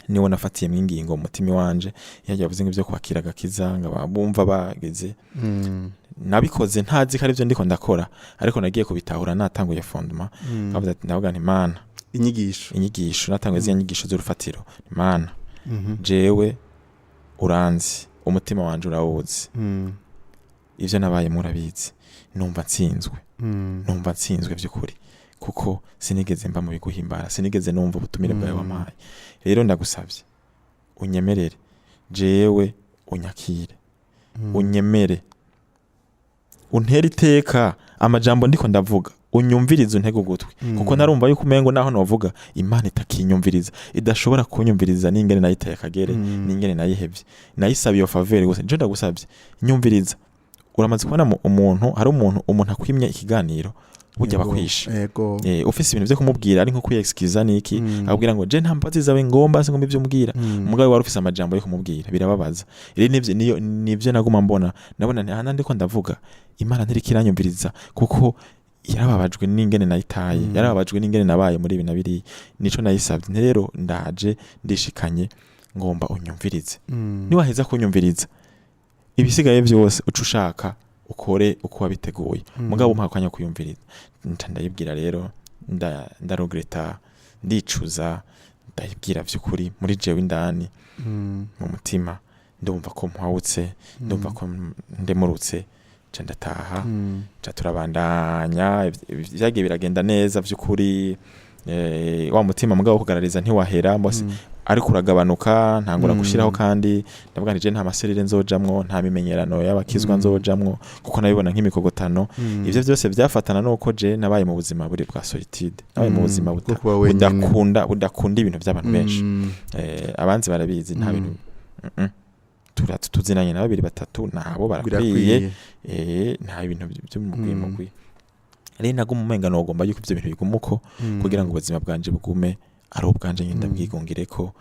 niwo nafatiyemwo ingingo mu mutima wanje, iyo yavuze ngo ivyo kwakira agakiza, ngo bumva bageze. Nabikoze ntazi ko arivyo ndiko ndakora, ariko nagiye kubitahura natanguye fondement. Ndavuga ati, ndavuga nti: "Mana." Inyigisho. Inyigisho natanguye, ziriya nyigisho z'urufatiro. "Mana, jewe uranzi, umutima wanje urawuzi, ivyo nabayemo urabizi. Numva nsinzwe, numva nsinzwe by'ukuri, kuko sinigeze mba mu biguhimbara, sinigeze numva ubutumire bwawe wampaye. Rero ndagusabye unyemerere jewe, unyakire, unyemere, untere iteka amajambo ndiko ndavuga, unyumvirize, untege ugutwi, kuko narumva yuko umengo naho novuga Imana itakinyumviriza, idashobora kunyumviriza n'ingene nayiteye akagere, n'ingene nayihevye. Nayisaba iyo faveur gusa. Je ndagusabye nyumviriza." Uramaze kubona umuntu, hari umuntu akwimye ikiganiro, burya bakwishe. Ufise ibintu vyo kumubwira, ari nko kwiyexcusa niki, akubwira ngo: "Je nta mbabazi zawe ngomba, singomba ivyo umbwira." Umugabo wari ufise amajambo yo kumubwira, birababaza. Rero nivyo, niyo nivyo naguma mbona, nabona nti: "Aha ndiko ndavuga, Imana ntiriko iranyumviriza, kuko yarababajwe n'ingene nayitaye, yarababajwe n'ingene nabaye muri ibi na biriya. Nico nayisabye. Nti rero ndaje ndishikanye, ngomba unyumvirize. Niwaheza kunyumviriza, ibisigaye byose uca ushaka ukore uko wabiteguye, mugabo umpa akanya kuyumviriza." Nca ndayibwira rero, ndaregreta, ndicuza, ndayibwira vy'ukuri muri jewe indani mu mutima ndumva ko mpawutse, ndumva ko ndemurutse. Nca ndataha, nca turabandanya. Vyagiye biragenda neza vy'ukuri. Wa mutima mugabo wo kugarariza ntiwahera mbose, ariko uragabanuka. Ntangura gushiraho, kandi ndavuga nti je nta ma cellule nzojamwo, nta mimenyerano y'abakizwa nzojamwo, kuko nabibona nk'imikogotano. Ivyo vyose vyafatana nuko je nabaye mu buzima buri bwa solitude, nabaye mu buzima Bwo kuba wenyene. budakunda ibintu by'abantu benshi. Abanzi barabizi, nta bintu. Tuzinanye na babiri batatu, nabo barakwiye. Birakwiye. Nta bintu by'umugwi mugwi. Rero naguma umenga nogomba yuko ivyo bintu biguma uko, kugira ngo ubuzima bwanje bugume ari ubwanje nyine, ndabwigungireko.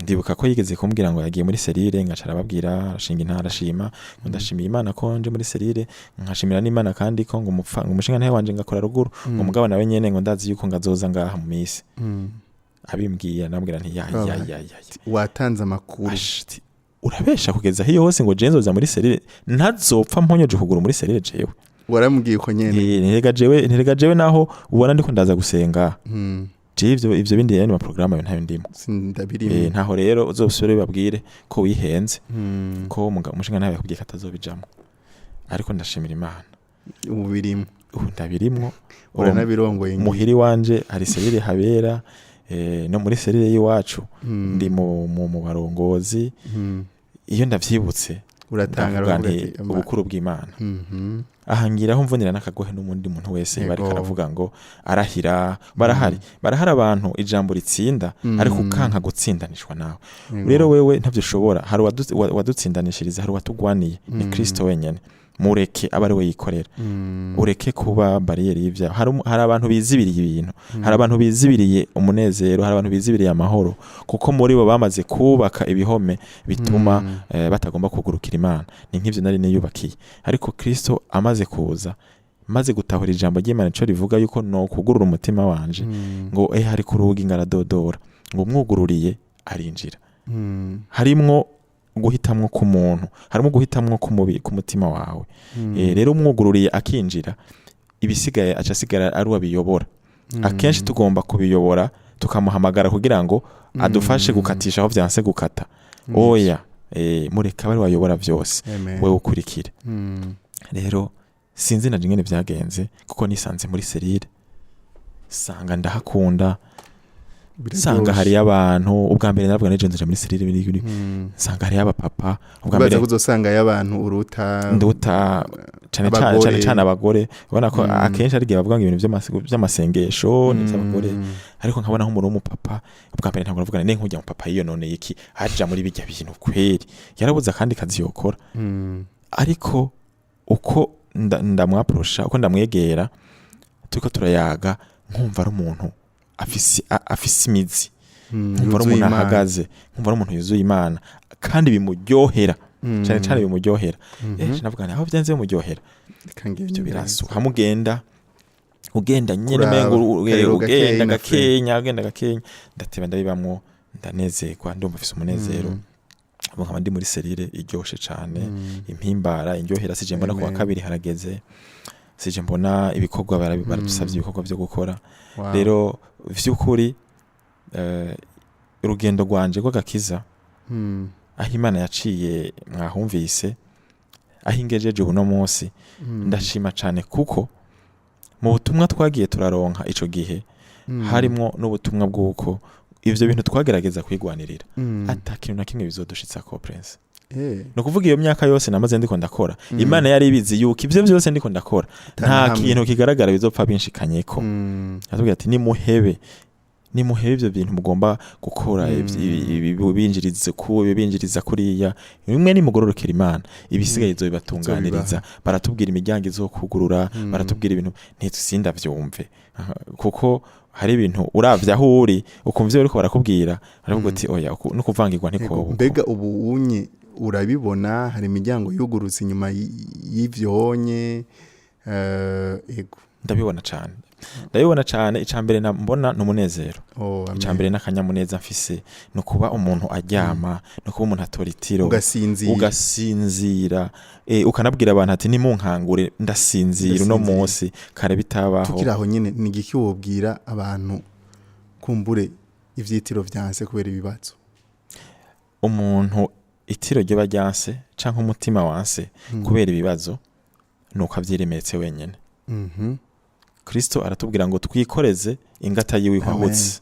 Ndibuka ko yigeze kumbwira ngo yagiye muri cellule, ngaca arababwira, arashinga intara, arashima ngo ndashimiye Imana ko nje muri cellule, nkashimira n'Imana kandi ko ngo umupfa ngo umushinga ntahe wanje ngakora ruguru, ngo mugabo nawe nyene ngo ndazi yuko ngazoza ngaha mu misi. Abimbwiye nambwira nti ya ya ya ya ya. Watanze amakuru. Ash, ati, urabesha kugeza hiyo hose ngo je nzoza muri cellule, ntazopfa mponyoje ukuguru muri cellule jewe. Waramubwiye ko nyene. Nterega jewe naho ubona ndiko ndaza gusenga, je ivyo bindi yani ma programme ayo ntayo ndimo. Sindabirimo. Ntaho rero uzosubire bibabwire ko wihenze, ko umushinga ntawe yakubwiye ko atazobijamwo, ariko ndashimira Imana. Ubu birimo. Ubu ndabirimwo. Uranabirongoye ngiye. Muhiri wanje hari cellule habera, no muri cellule y'iwacu ndi mu barongozi. Iyo ndavyibutse uratanga ndavuga uravuga nti ati, ubukuru bw'Imana. Aha ngiraho mvunira n'akagohe n'umundi muntu wese bariko aravuga ngo arahira. Barahari abantu ijambo ritsinda, ariko ukanka gutsindanishwa nawe. Rero wewe ntavyo ushobora. Hari uwadutsindanishiriza, hari uwatugwaniye, ni Kristo wenyene. Mureke abe ari we yikorera, ureke kuba barrière y'ivyaha. Hari abantu bizibiriye ibintu, hari abantu bizibiriye umunezero, hari abantu bizibiriye amahoro, kuko muri bo bamaze kubaka ibihome bituma batagomba kugurukira Imana. Ni nk'ivyo nari niyubakiye, ariko Kristo amaze kuza, maze gutahura ijambo ry'Imana ico rivuga, yuko no kugurura umutima wanje, ngo hari ku rugi ngaradodora, ngo umwugururiye arinjira. Harimwo guhitamwo k'umuntu, harimo guhitamwo k'umubi k'umutima wawe. Rero umwugururiye akinjira, ibisigaye aca asigara ari uwabiyobora. Akenshi tugomba kubiyobora, tukamuhamagara kugira ngo adufashe gukatisha aho vyanse gukata. Oya, mureka bari wayobora vyose. Amen. Wewe ukurikire. Rero sinzi na ingene vyagenze, kuko nisanze muri cellule, sanga ndahakunda, sanga hariyo abantu. Ubwa mbere naravuga nejo nzaja muri cellule nsanga hariyo abapapa ubwa Ubaza mbere. ko uzosanga y'abantu uruta. Nduta cane cane. Abagore. Cane cane abagore. Ubona ko akenshi ari igihe bavuga ngo ibintu vy'amasengesho ni ivy'abagore, ariko nkabona nk'umuntu w'umupapa ubwa mbere ntabwo navuga ne nkujya mu papa yiyo none iki aja muri bijya bintu kweri, yarabuze akandi kazi yokora. Ariko uko ndamwaprosha, uko ndamwegera, turiko turayaga, nkumva ari umuntu afise imizi, nkumva ari Yuzuye umuntu Imana. ahagaze, nkumva ari umuntu yuzuye Imana kandi bimuryohera, cane cane bimuryohera. Navuga nti aho byanze bimuryohera, Reka ngende. ibyo birasuka hamugenda ugenda nyene. Kuraba, Umengo kariro ugenda gakenya. gakenya, ugenda gakenya, ndateba ndabibamwo, ndanezerwa, ndumva mfise umunezero. Ubu nkaba ndi muri cellule iryoshe cane, impimbara, indyohera. Sije mbona kuwa Amen. kabiri harageze, sije mbona ibikorwa baradusavye ibikorwa vyo gukora. Rero vy'ukuri, urugendo rwanje rw'agakiza, aho Imana yaciye mwahumvise, aho ingejeje uno munsi, ndashima cane, kuko mu butumwa twagiye turaronka ico gihe harimwo n'ubutumwa bw'uko ivyo bintu twagerageza kwigwanirira ata kintu na kimwe bizodushitsako, Prince. Ni ukuvuga iyo myaka yose namaze ndiko ndakora, Imana yari ibizi yuko ivyo vyose ndiko ndakora nta hamwe. kintu kigaragara bizopfa binshikanyeko. Atubwira ati nimuhebe, nimuhebe ivyo bintu mugomba gukora, binjiriza ku binjiriza kuriya bimwe, nimugororokera Imana, ibisigaye izobibatunganiriza. Baratubwira imiryango izokugurura, baratubwira ibintu ntitusinda vyumve. Aha, kuko hari ibintu uravye aho uri ukumva ivyo bariko barakubwira, aravuga uti oya, no kuvangirwa ntikoba uko. Mbega ubu unye urabibona, hari imiryango yugurutse inyuma y'ivyonye, ego? Ndabibona cane, ndabibona cane. Icambere mbona ni umunezero. Oh, amen. Icambere n'akanyamuneza mfise, ni ukuba umuntu aryama, ni ukuba umuntu atora itiro. Ugasinzira. Ugasinzira, ukanabwira abantu ati nimunkangure, ndasinzira uno Ndasinzira. munsi kare bitabaho. Tukiri aho nyene, ni igiki wobwira abantu kumbure ivyitiro vyanse kubera ibibazo? Umuntu itiro ryoba ryanse canke umutima wanse kubera ibibazo. Nuko avyiremetse wenyene. Kristo aratubwira ngo twikoreze ingata yiwe ihwahutse.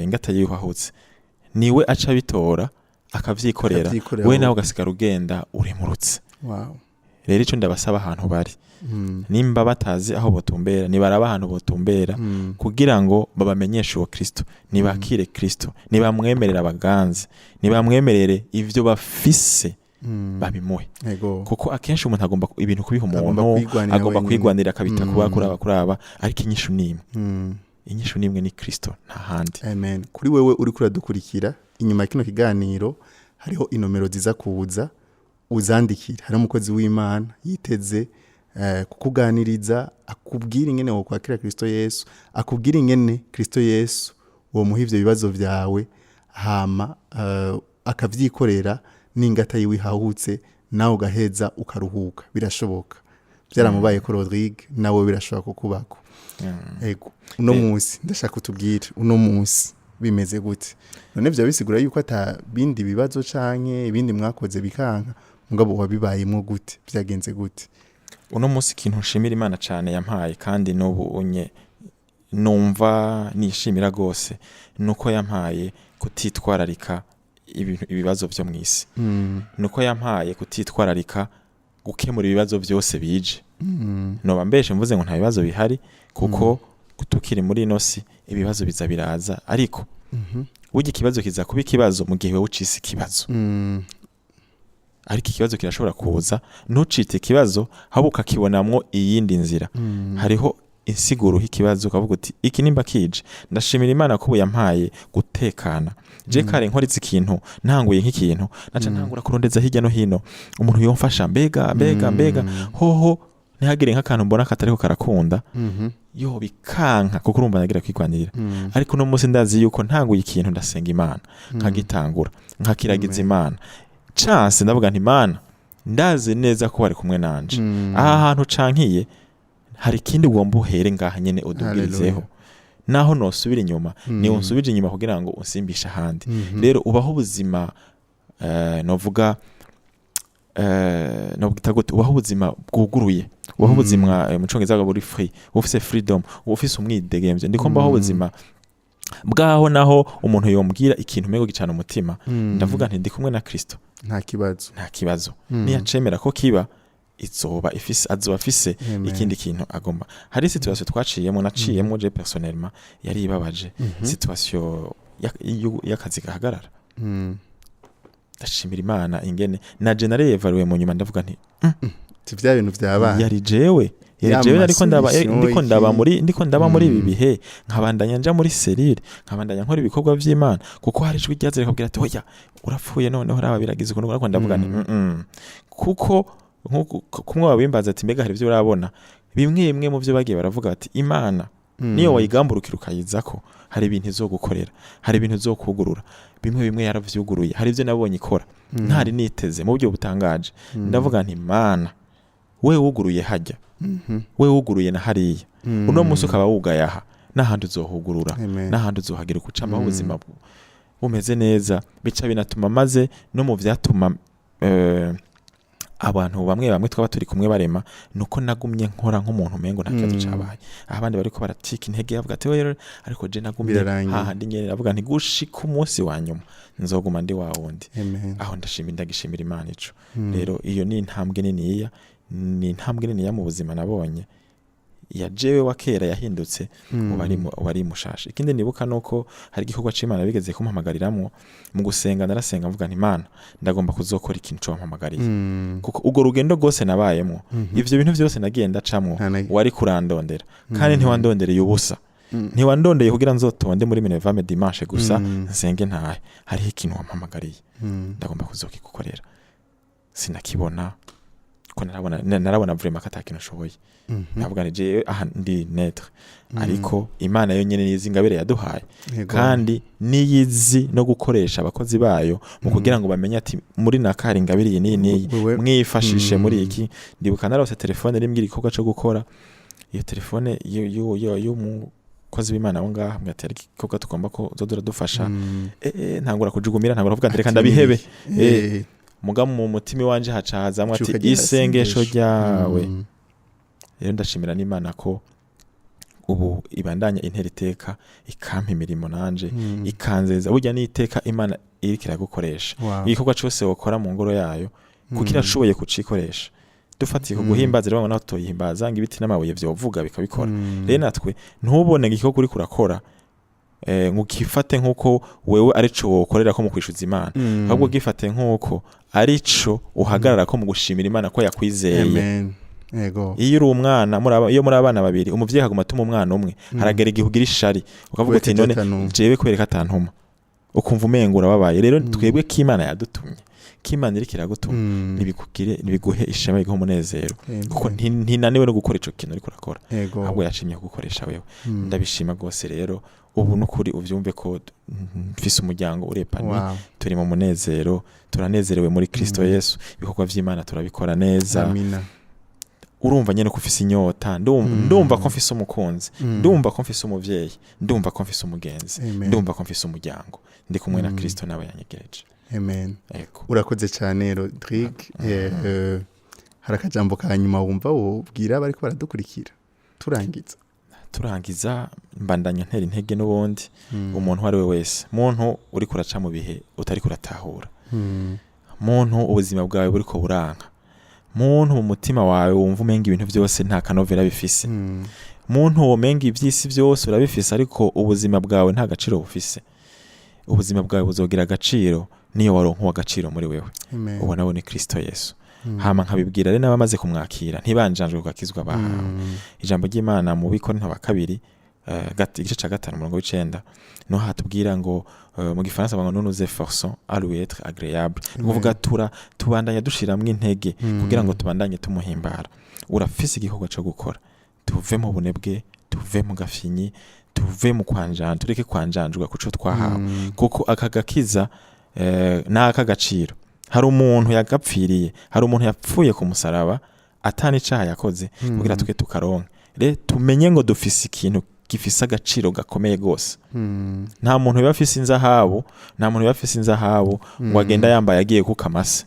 Ingata yiwe ihwahutse, niwe aca abitora akavyikorera. Akavyikorera. We nawe ugasigara ugenda uremurutse. Rero ico ndabasaba ahantu bari, nimba batazi aho botumbera, nibaraba ahantu botumbera kugira ngo babamenyeshe uwo Kristo, nibakire Kristo, nibamwemerera abaganze, nibamwemerere ivyo bafise, babimuhe. Kuko akenshi umuntu agomba ibintu kubiha Agomba umuntu, kwigwanira agomba wenyine. kwigwanira, akabita kuba kuraba kuraba, ariko inyishu ni imwe. Inyishu ni imwe, ni Kristo, nta handi. Amen. Kuri wewe uri kuradukurikira, inyuma ya kino kiganiro hariho inomero ziza kuza, uzandikira. Hariho umukozi w'Imana yiteze kukuganiriza, akubwira ingene wokwakira Kristo Yesu, akubwira ingene Kristo Yesu womuha ivyo bibazo vyawe, hama akavyikorera n'ingata yiwe ihahutse, nawe ugaheza ukaruhuka. Birashoboka, byaramubaye ko Rodrigue, nawe birashobora kukubako. Ego, uno munsi ndashaka utubwire, uno munsi bimeze gute? None vyo bisigura yuko ata bindi bibazo canke ibindi mwakoze bikanka, mugabo wabibayemwo gute? Vyagenze gute? Uno munsi ikintu nshimira Imana cyane yampaye, kandi n'ubu unye numva nishimira rwose, nuko yampaye kutitwararika ibintu, ibibazo vyo mu isi, nuko yampaye kutitwararika gukemura ibibazo byose bije. Noba mbeshe mvuze ngo nta bibazo bihari, kuko tukiri muri ino si ibibazo biza biraza, ariko burya ikibazo kiza kuba ikibazo mu gihe wowe ucise ikibazo. Ariko ikibazo kirashobora kuza ntucite ikibazo, ahubwo ukakibonamwo iyindi nzira. Hariho insiguro y'ikibazo, ukavuga uti iki nimba kije, ndashimira Imana ko ubu yampaye gutekana. Je kare nkoritse ikintu, ntanguye nk'ikintu, naca ntangura kurondeza hirya no hino umuntu yomfasha, mbega mbega mbega hoho ntihagire nk'akantu mbona katariko karakunda, yo bikanka, kuko urumva nagira kwigwanirira. Ariko uno munsi ndazi yuko ntanguye ikintu, ndasenga Imana, nkagitangura, nkakiragiza Amen. Imana chance, ndavuga nti Imana, ndazi neza ko wari kumwe nanje. Aha hantu cankiye hari ikindi ugomba uhere ngaha nyene udubwirizeho. Hallelujah. Naho nosubira inyuma, ni unsubije inyuma kugira ngo unsimbishe ahandi. Rero ubaho ubuzima, novuga, novuga gute, ubaho ubuzima bwuguruye, ubaho ubuzima, mu congereza bavuga buri free, ufise freedom, ufise umwidegemvyo. Ndiko mbaho ubuzima bwaho naho umuntu yombwira ikintu umengo gicana umutima, ndavuga nti ndi kumwe na Kristo. Nta kibazo. Nta kibazo. Niyacemera ko kiba, izoba ifise, azoba afise Amen. ikindi kintu agomba. Hari situation twaciyemo, naciyemo je personnellement, yari ibabaje, situation y'akazi gahagarara. Ndashimira Imana ingene naje narevaluye mu nyuma, ndavuga nti Ti vya bintu vyabaye. Yari jewe, yari Ya jewe, ariko ndaba ma solution ndiko ndaba iki. muri, ndiko ndaba muri ibi bihe, nkabandanya nja muri cellule, nkabandanya nkora ibikorwa vy'Imana, kuko hari ijwi ryaza rikabwira ati oya, urapfuye, noneho raba biragize ukuntu, ariko ndavuga nti Kuko nkuko kumwe babimbaza ati mbega hari ibyo urabona, bimwe bimwe mu byo bagiye baravuga ati Imana niyo wayigamburukira ukayizako, hari ibintu izogukorera, hari ibintu izokugurura. Bimwe bimwe yaravyuguruye, hari ibyo nabonye ikora ntari niteze mu buryo butangaje. Ndavuga nti Mana, we wuguruye hajya, we wuguruye na hariya, uno munsi ukaba wugaye aha, n'ahandi uzohugurura, Amen. n'ahandi uzohagira ukucamaho ubuzima bumeze neza. Bica binatuma maze no mu vyatuma abantu bamwe bamwe twaba turi kumwe barema, nuko nagumye nkora nk'umuntu umengo nta kibazo cabaye, aho abandi bariko baracika intege bavuga ati oya, ariko je nagumye Birarangiye. hahandi nyene, ndavuga nti gushika umunsi wa nyuma nzoguma ndi wa wundi. Amen. Aho ndashima, ndagishimira Imana ico. Rero iyo ni intambwe niniya, ni intambwe niniya mu buzima nabonye ya jewe wa kera yahindutse, ubu ari mushasha. Ikindi nibuka nuko hari igikorwa c'Imana bigeze kumpamagariramwo. Mu gusenga narasenga mvuga nti Imana, ndagomba kuzokora ikintu co wampamagariye, kuko urwo rugendo rwose nabayemwo, ivyo bintu vyose nagiye ndacamwo, wari kurandondera kandi ntiwandondereye ubusa. Ntiwandondeye kugira nzotonde muri Minevame dimanche gusa, nsenge ntahe. Hariho ikintu wampamagariye, ndagomba kuzokigukorera. Sinakibona ko narabona, narabona vraiment ko ata kintu nshoboye. Ndavuga nti jewe aha ndi neutre, ariko Imana yo nyene nizi ingabire yaduhaye, kandi niyizi no gukoresha abakozi bayo mu kugira ngo bamenye ati muri nakari ingabire iyi n'iyi n'iyi, Wewe mwifashishe muri iki. Ndibuka narose telefone rimbwira igikorwa co gukora. Iyo telefone y'umukozi w'Imana aho ngaho ambwira ati hari igikorwa tugomba ko uzoza uradufasha. Ntangura kujugumira, ntangura kuvuga nti reka Ati ndabihebe. Muga mu mutima iwanje haca hazamwo ati Ucuka rya isengesho sengesho. Ryawe. Rero ndashimira n'Imana ko ubu ibandanya intera iteka, ikampa imirimo nanje, ikanzeza. Burya n'iteka Imana iriko iragukoresha. Igikorwa cose wokora mu ngoro yayo, kuko irashoboye kucikoresha. Dufatiye ku guhimbaza rero, naho toyihimbaza ngo ibiti n'amabuye vyovuga bikabikora. Rero natwe ntubone ngo igikorwa uriko urakora ngo ukifate nk'uko wewe arico wokorera ko mu kwishuza Imana, ahubwo gifate nk'uko arico uhagarara ko mu gushimira Imana ko yakwizeye. Amen. Ego. Iyo uri umwana, iyo muri abana babiri, umuvyeyi akaguma atuma umwana umwe, haragera igihe ugira ishari, ukavuga uti none jewe kubereka atantuma, ukumva umengo urababaye. Rero twebwe ko Imana yadutumye, ko Imana iriko iragutuma, ntibikugire, ntibiguhe ishema, biguhe umunezero, kuko ntinaniwe no gukora ico kintu uriko urakora, ahubwo yashimye kugukoresha wewe. Ndabishima rwose. Rero ubu n'ukuri uvyumve ko mfise umuryango urepani. Turi mu munezero, turanezerewe muri Kristo Yesu. Ibikorwa vy'Imana turabikora neza. Amina. Urumva nyene ko ufise inyota. Ndumva ko mfise umukunzi, ndumva ko mfise umuvyeyi, ndumva ko mfise umugenzi, Amen. ndumva ko mfise umuryango, ndi kumwe na Kristo, nawe yanyegereje. Amen. Ego. Urakoze cyane, Rodrigue. Hari akajambo ka nyuma wumva wobwira bariko baradukurikira turangiza? Turangiza, mbandanya ntera intege n'ubundi umuntu uwo ari we wese, muntu uriko uraca mu bihe utariko uratahura, muntu ubuzima bwawe buriko buranka, muntu mu mutima wawe wumva umenga ibintu byose nta kanovera bifise, muntu womenga ivy'isi byose urabifise ariko ubuzima bwawe nta gaciro bufise, ubuzima bwawe buzogira agaciro niyo waronka uw'agaciro muri wewe. Amen. Uwo nawe ni Kristo Yesu. Hama nkabibwira rero n'abamaze kumwakira ntibanjanjwe kugakizwa bahawe. Ijambo ry'Imana mu Bikorinto wa kabiri, igice ca 5, umurongo w'9, niho hatubwira ngo, mu gifaransa bavuga ngo nous nous efforçons à lui être agréable. Ni ukuvuga tubandanya dushiramwo intege kugira ngo tubandanye tumuhimbara. Urafise igikorwa co gukora. Tuve mu bunebwe, tuve mu gafinyi, tuve mu kwanjanja, tureke kwanjanjwa kuco twahawe, kuko aka gakiza ni ak'agaciro. Hari umuntu yagapfiriye, hari umuntu yapfuye ku musaraba atani icaha yakoze kugira twe tukaronka. Rero tumenye ngo dufise ikintu gifise agaciro gakomeye gose. Nta muntu biba afise inzahabu, nta muntu biba afise inzahabu ngo agenda yambaye agiye kukamase,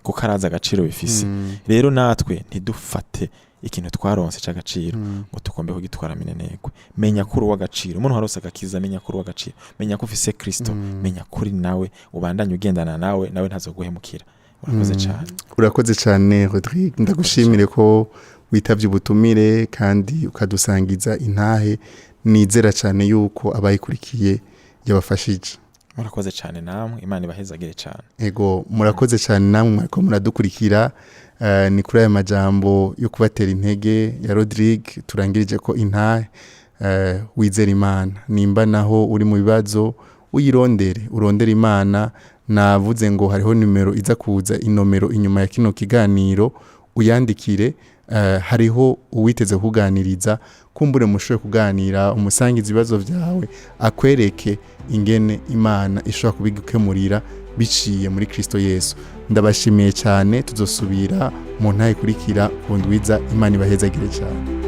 kuko arazi agaciro bifise. Rero natwe ntidufate ikintu twaronse c'agaciro ngo tugombe kugitwara minenegwe. Menya ko uri uw'agaciro. Umuntu warose agakiza, menya ko uri uw'agaciro, menya ko ufise Kristo, menya ko uri nawe, ubandanye ugendana nawe, nawe ntazoguhemukira. Urakoze cane. Urakoze cyane, Rodrigue. Ndagushimire ko witavye ubutumire kandi ukadusangiza intahe. Nizera cyane yuko abayikurikiye yabafashije. Murakoze cyane namwe, Imana ibahezagire cyane. Ego, murakoze cyane namwe mwariko muradukurikira. Ni kuri aya majambo yo kubatera intege ya Rodrigue turangirije ko intahe. Wizera Imana, nimba naho uri mu bibazo uyirondere, urondere Imana. Navuze ngo hariho nimero iza kuza, inomero inyuma ya kino kiganiro, uyandikire. Hariho uwiteze kuganiriza, kumbure mushobore kuganira, umusangiza ibibazo byawe, akwereke ingene Imana ishobora kubigukemurira biciye muri Kristo Yesu. Ndabashimiye cyane, tuzosubira mu ntahe ikurikira ku ndwiza. Imana ibahezagire cyane.